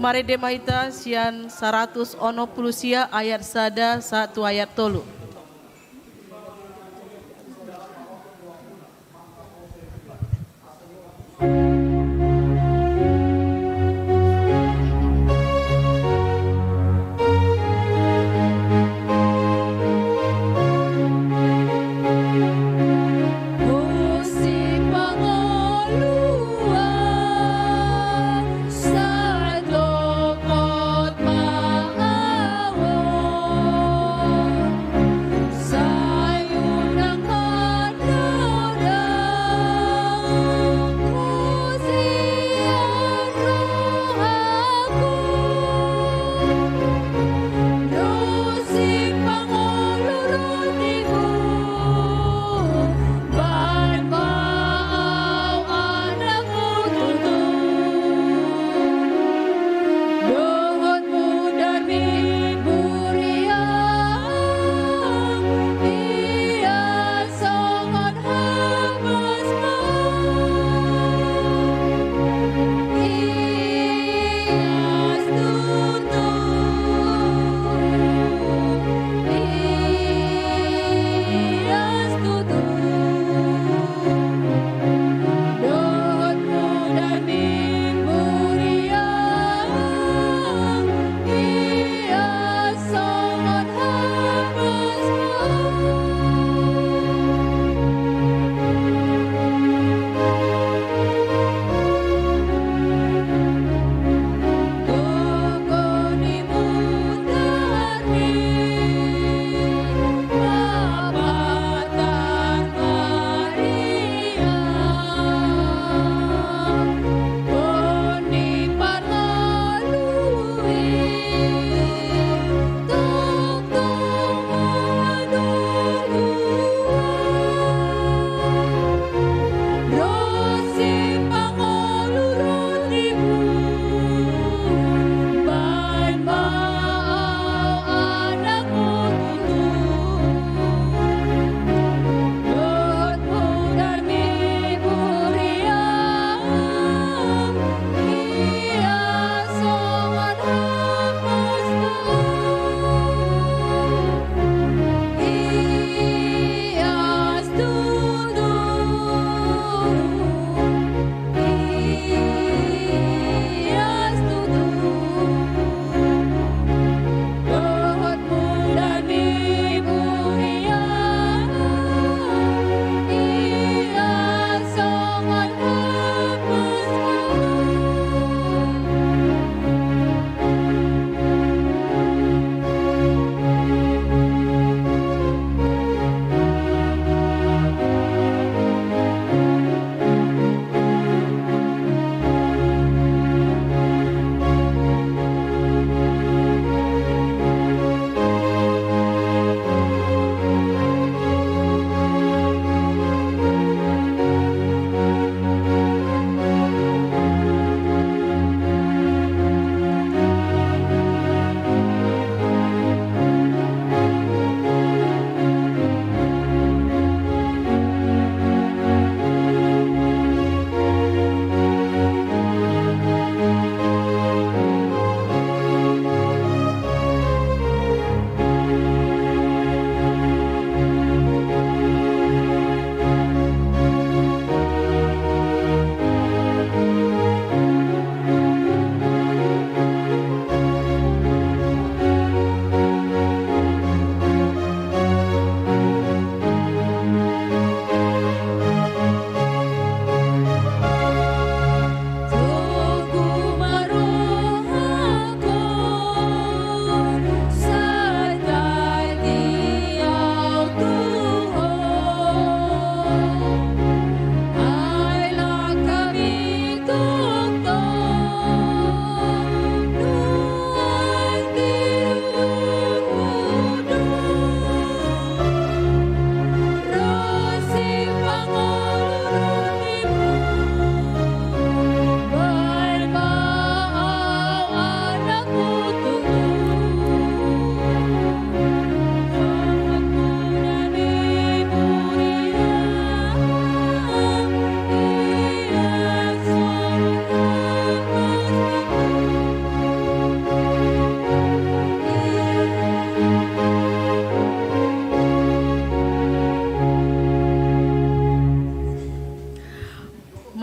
Marende ma hita sian saratus onom pulu sia ayat sada sahat tu ayat tolu.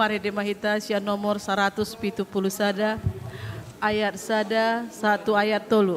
Marende ma hita sian nomor saratus pitu pulu sada, ayat sada sahat tu ayat tolu.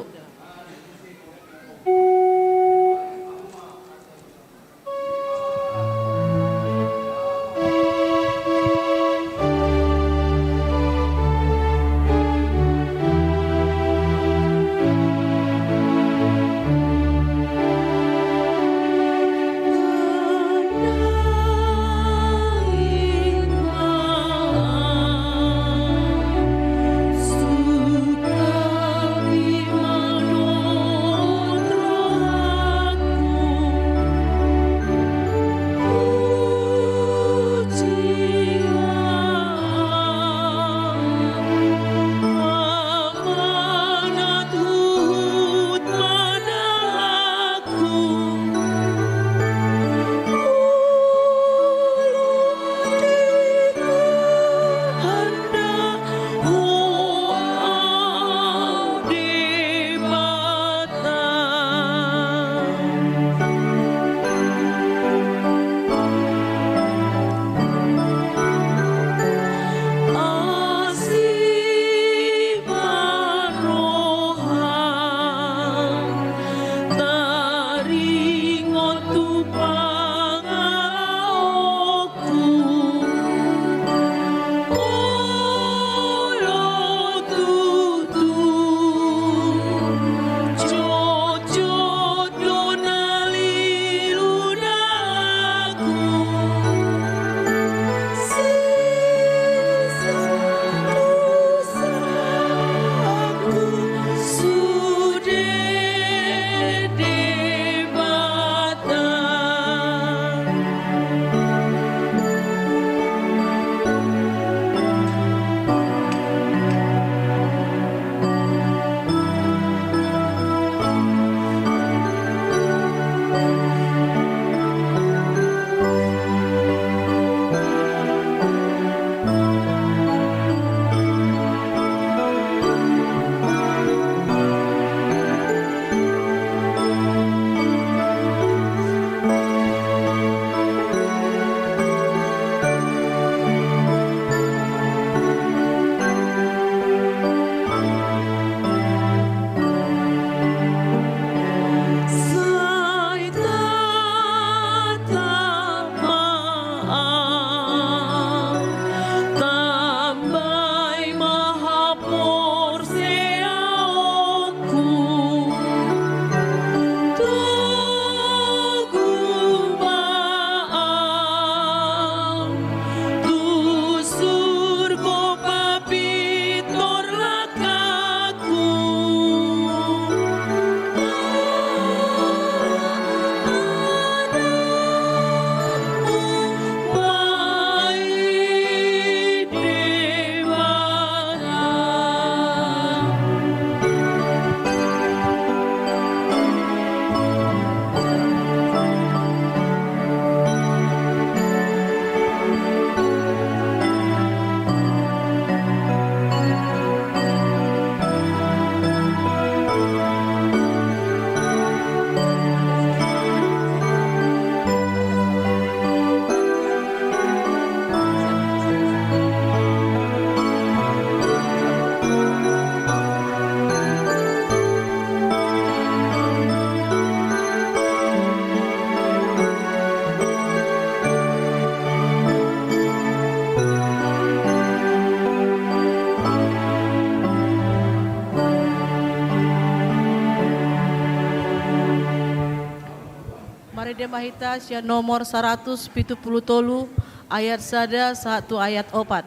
Marende ma hita sian nomor saratus pitu pulu tolu, ayat sada sahat tu ayat opat.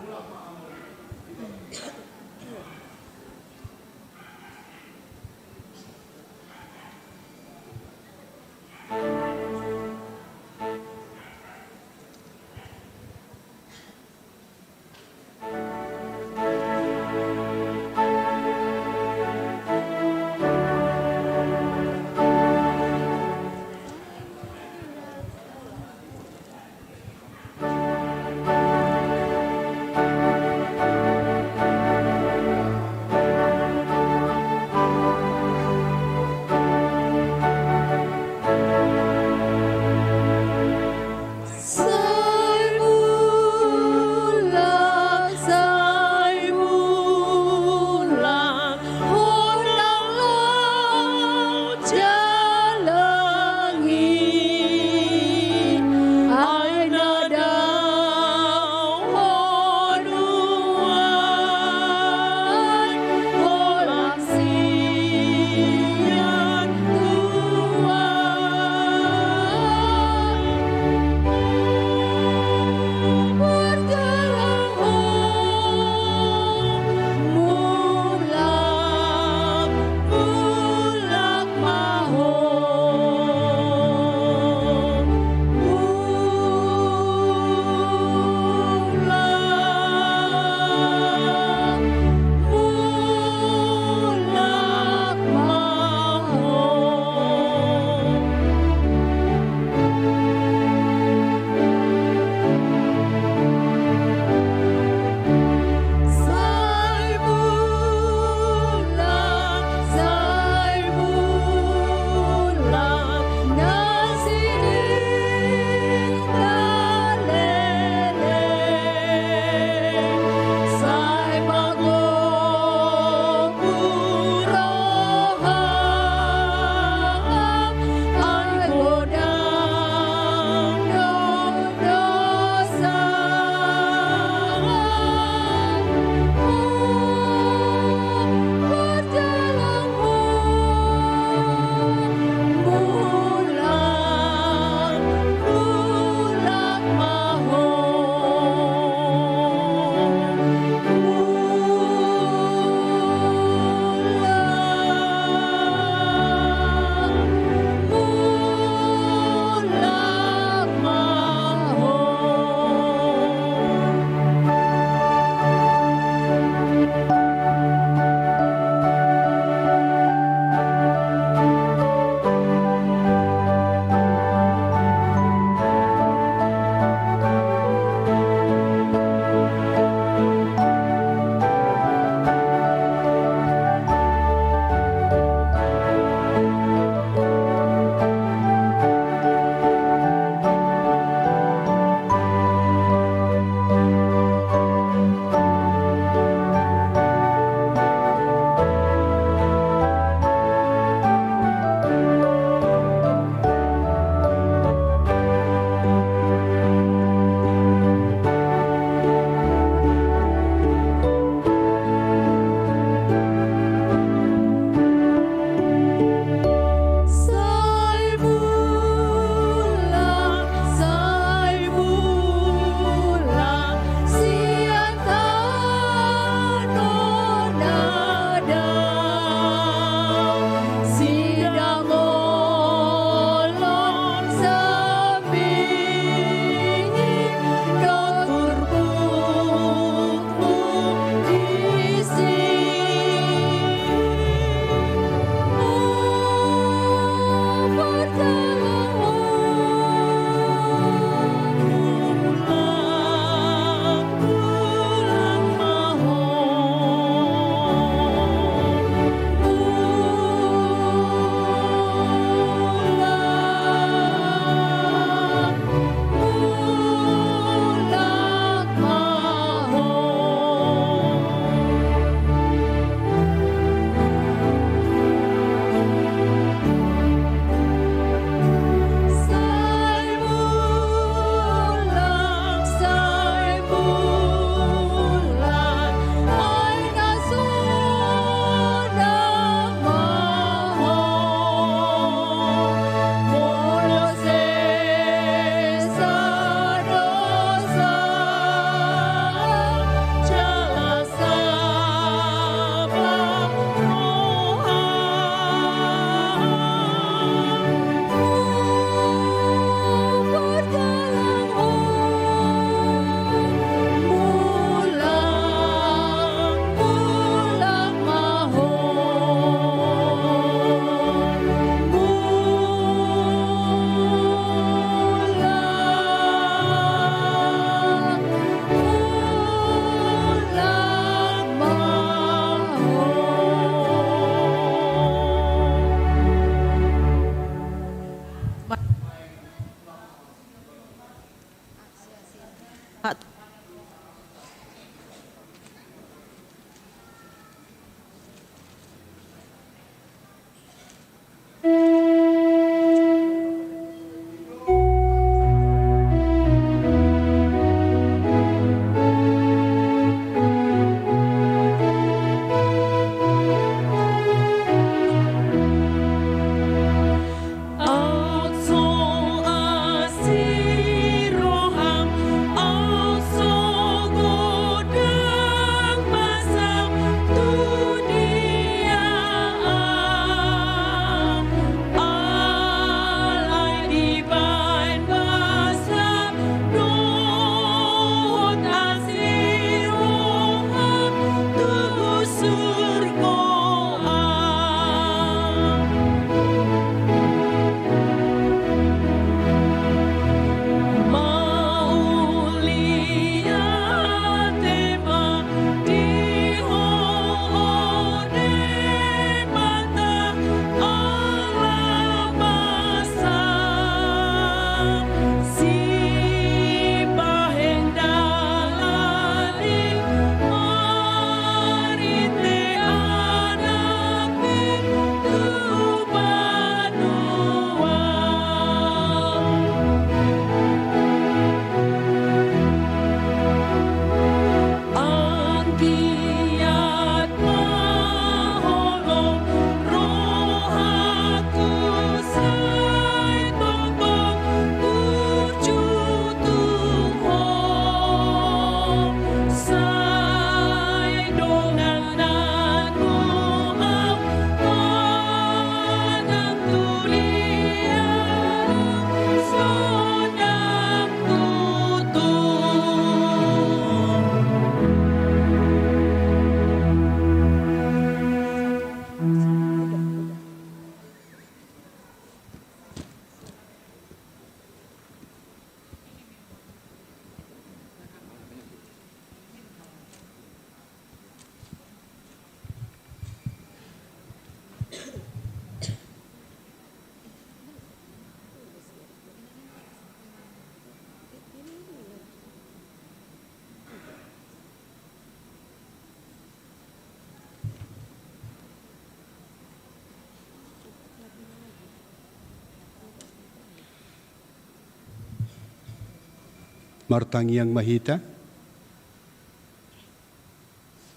Martangiang ma hita.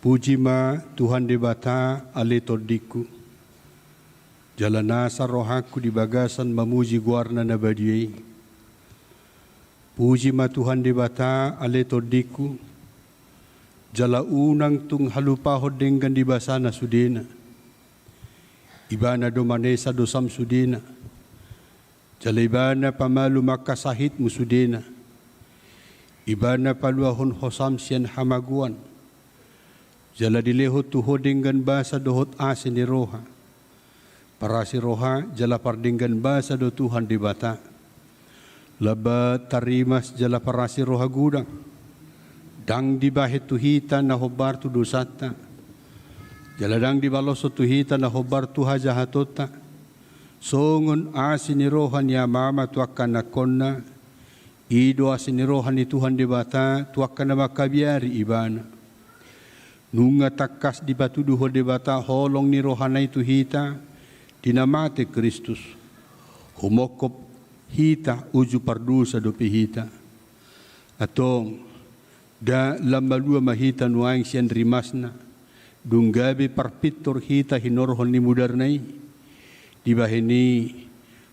Puji ma Tuhan Debata, ale tondingku. Jala nasa rohangku di bagasan mamuji goarna na badia i. Puji ma Tuhan Debata, ale tondingku. Jala unang tung halupahon denggan di basana sudena. Ibana do manesa dosam sudena. Jala Ibana pamalum angka sahitmu sudena. Ibana paluahon hosam sian hamagoan. Jala dilehon tu ho denggan basa dohot asi ni roha. Parasi roha jala pardenggan basa do Tuhan Debata. Lambat tarimas jala parasi roha godang. Ndang dibahen tu hita na hombar tu dosanta. Jala ndang dibaloshon tu hita na hombar tu hajahatonta. Songon asi ni roha ni amama tu angka anakkonna, i do asi ni roha ni Tuhan Debata tu angka na mangkabiari Ibana. Nunga tangkas dipatuduhon Debata holong ni rohana i tu hita, di na mate Kristus. Humongkop hita uju pardosa dope hita. Antong, nda lam malua ma hita nuaeng sian rimasna, dung gabe parpintor hita hinorhon ni mudarna i. Dibahen i,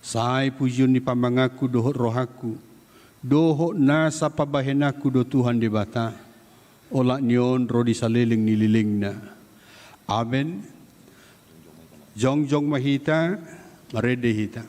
sai pujion ni pamanganku dohot rohangku, dohot nasa pambahenanku do Tuhan Debata, olat ni on ro di saleleng ni lelengna. Amen. Jongjong ma hita, marende hita.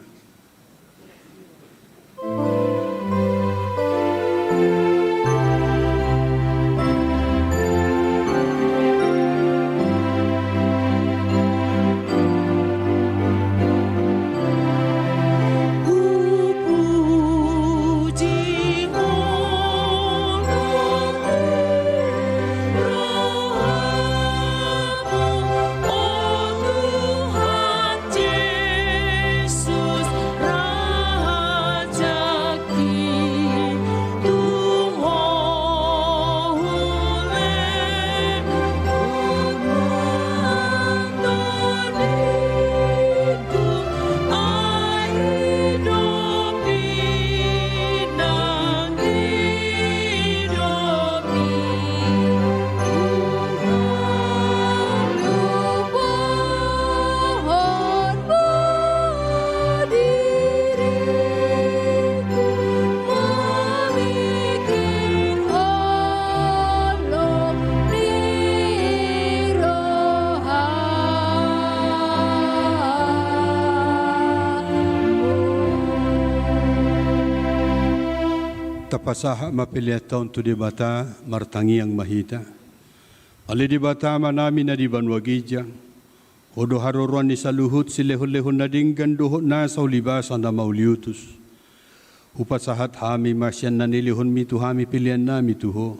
Tapasahat ma peleanta on tu Debata, martangiang ma hita. Ale Debata Amanami na di banua ginjang, Ho do haroroan ni saluhut silehonlehon na denggan dohot nasa ulibasa na mauliutus. Hupasahat hami ma sian na nilehonmi tu hami peleannami tu Ho.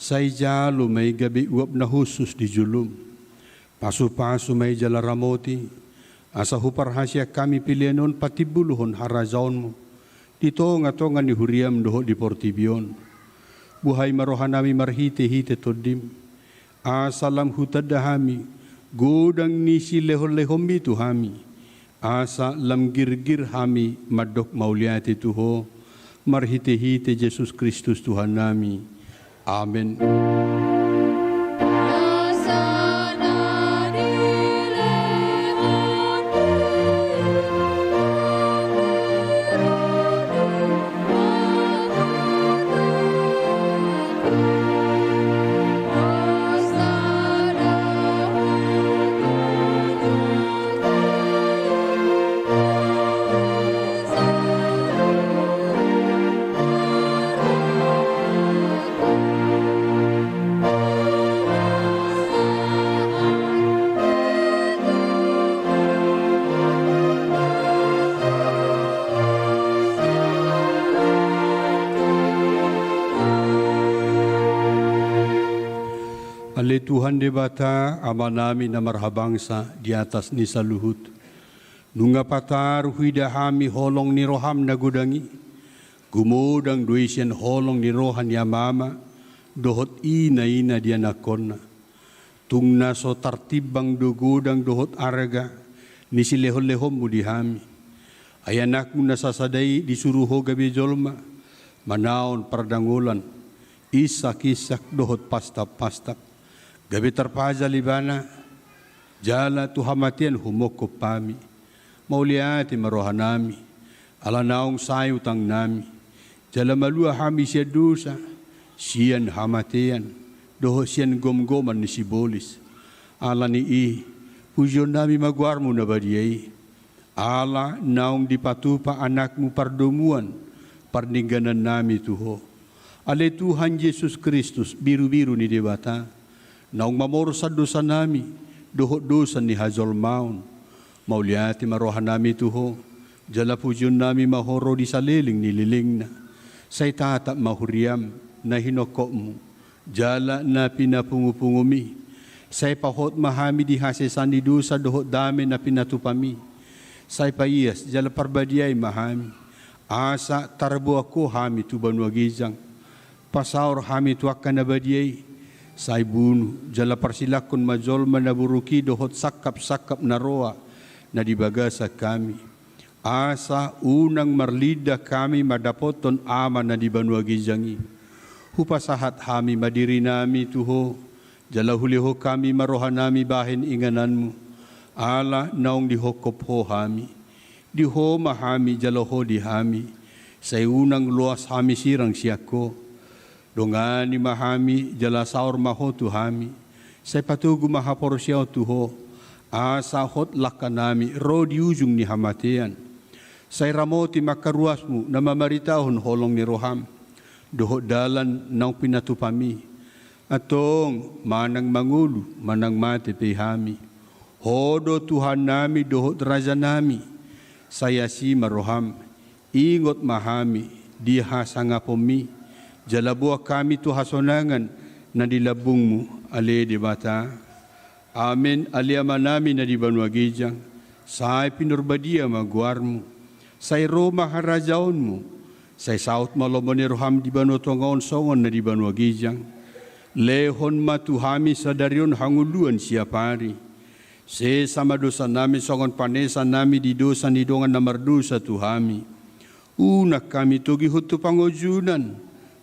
Sai jalo ma i gabe uap na hushus di jolom. Pasupasu ma i jala ramoti, asa huparhaseang hami pelean on patimbulhon harajaonmu di tongatonga ni huriam dohot di portibi on. Buhai ma rohanami marhitehite Tondim, asa lam hutanda hami godang ni silehonlehonmi tu hami, asa lam girgir hami mandok mauliate tu Ho, marhitehite Jesus Kristus Tuhannami. Amen. Ale Tuhan Debata, Amanami na marhabangsa di atas ni saluhut. Nunga patar huida hami holong ni roham na godang i, gumodang do i sian holong ni roha ni amama dohot inaina di anakkonna. Tung na so tartimbang do godang dohot arga ni silehonlehonmu di hami. Ai anakmu na sasada i disuru Ho gabe jolma, manaon pardangolan, insak-insak dohot pastap-pastap, gabe tarpajal ibana, jala tu hamatean humongkop hami. Mauliate ma rohanami, ala naung sae utangnami, jala malua hami sian dosa, sian hamatean, dohot sian gomgoman ni sibolis. Ala ni i, pujionnami ma goarmu na badia i, ala naung dipatupa Anakmu pardomuan parninggannami tu Ho. Ale Tuhan Jesus Kristus, birubiru ni Debata, naung mamorsan dosanami dohot dosa ni hajolmaon. Mauliate ma rohanami tu Ho, jala pujionnami ma Ho ro di saleleng ni lelengna. Sai tatap ma huriaM na hinokkopmu, jala na pinapungupunguMi. Sai pahot ma hami di hasesaan ni dosa dohot dame na pinatupami. Sai paias jala parbadiai ma hami, asa tarboan Ho hami tu banua ginjang. Pasaor hami tu angka na badia i, sai bunu jala parsilangkon ma jolma na buruk i dohot sangkap-sangkap na roa na di bagasan hami. Asa unang marlinda hami mandapothon Ama na di banua ginjang i. Hupasahat hami ma dirinami tu Ho, jala hulehon hami ma rohanami bahen ingananMu, ala naung dihophop Ho hami. Di Ho ma hami jala Ho di hami, sai unang loas hami sirang sian Ho. Dongani ma hami jala saor ma Ho tu hami, sai patogu ma haporseaon tu Ho, asa hot langkanami ro di ujung ni hamatean. Sai ramoti ma angka ruasMu na mamaritahon holong ni rohaM dohot dalan naung pinatupami. Antong manang mangolu manang mate pe hami, Ho do Tuhannami dohot Rajanami. Sai asi ma rohaM, ingot ma hami di hasangaponMi, jala boan hami tu hasonangan na di lambungMu, ale Debata. Amen. Ale Amanami na di banua ginjang, sai pinarbadia ma goarMu. Sai ro ma harajaonMu. Sai saut ma lomo ni rohaM di banua tonga on songon na di banua ginjang. Lehon ma tu hami sadari on hangoluan siapari. Sesa ma dosanami songon panesanami di dosa ni dongan na mardosa tu hami. Unang hami togihon tu pangunjunan,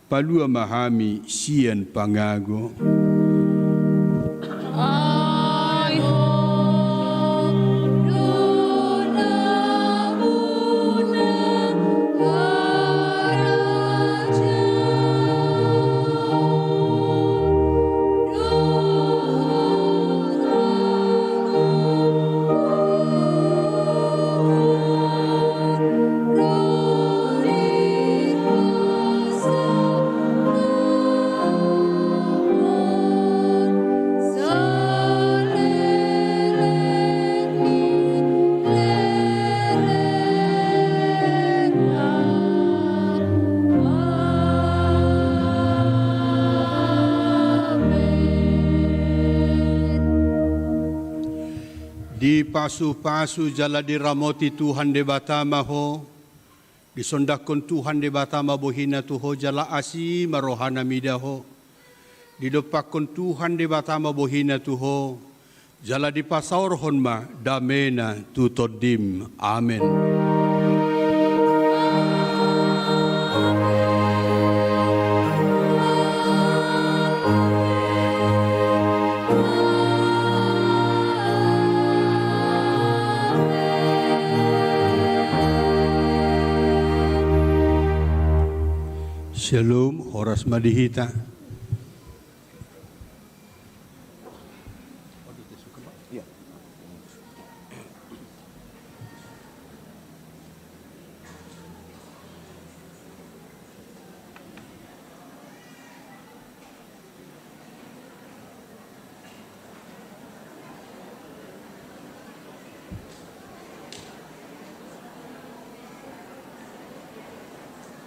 palua ma hami sian pangago. Ai Ho do na muna harajaon dohot hagogoon. Dipasupasu jala diramoti Tuhan Debata ma ho. Disondangkon Tuhan Debata ma bohina tu ho jala asi ma rohana mida ho. Didompakkon Tuhan Debata ma bohina tu ho jala dipasaorhon ma damena tu tondim. Amen. Shalom, horas ma di hita.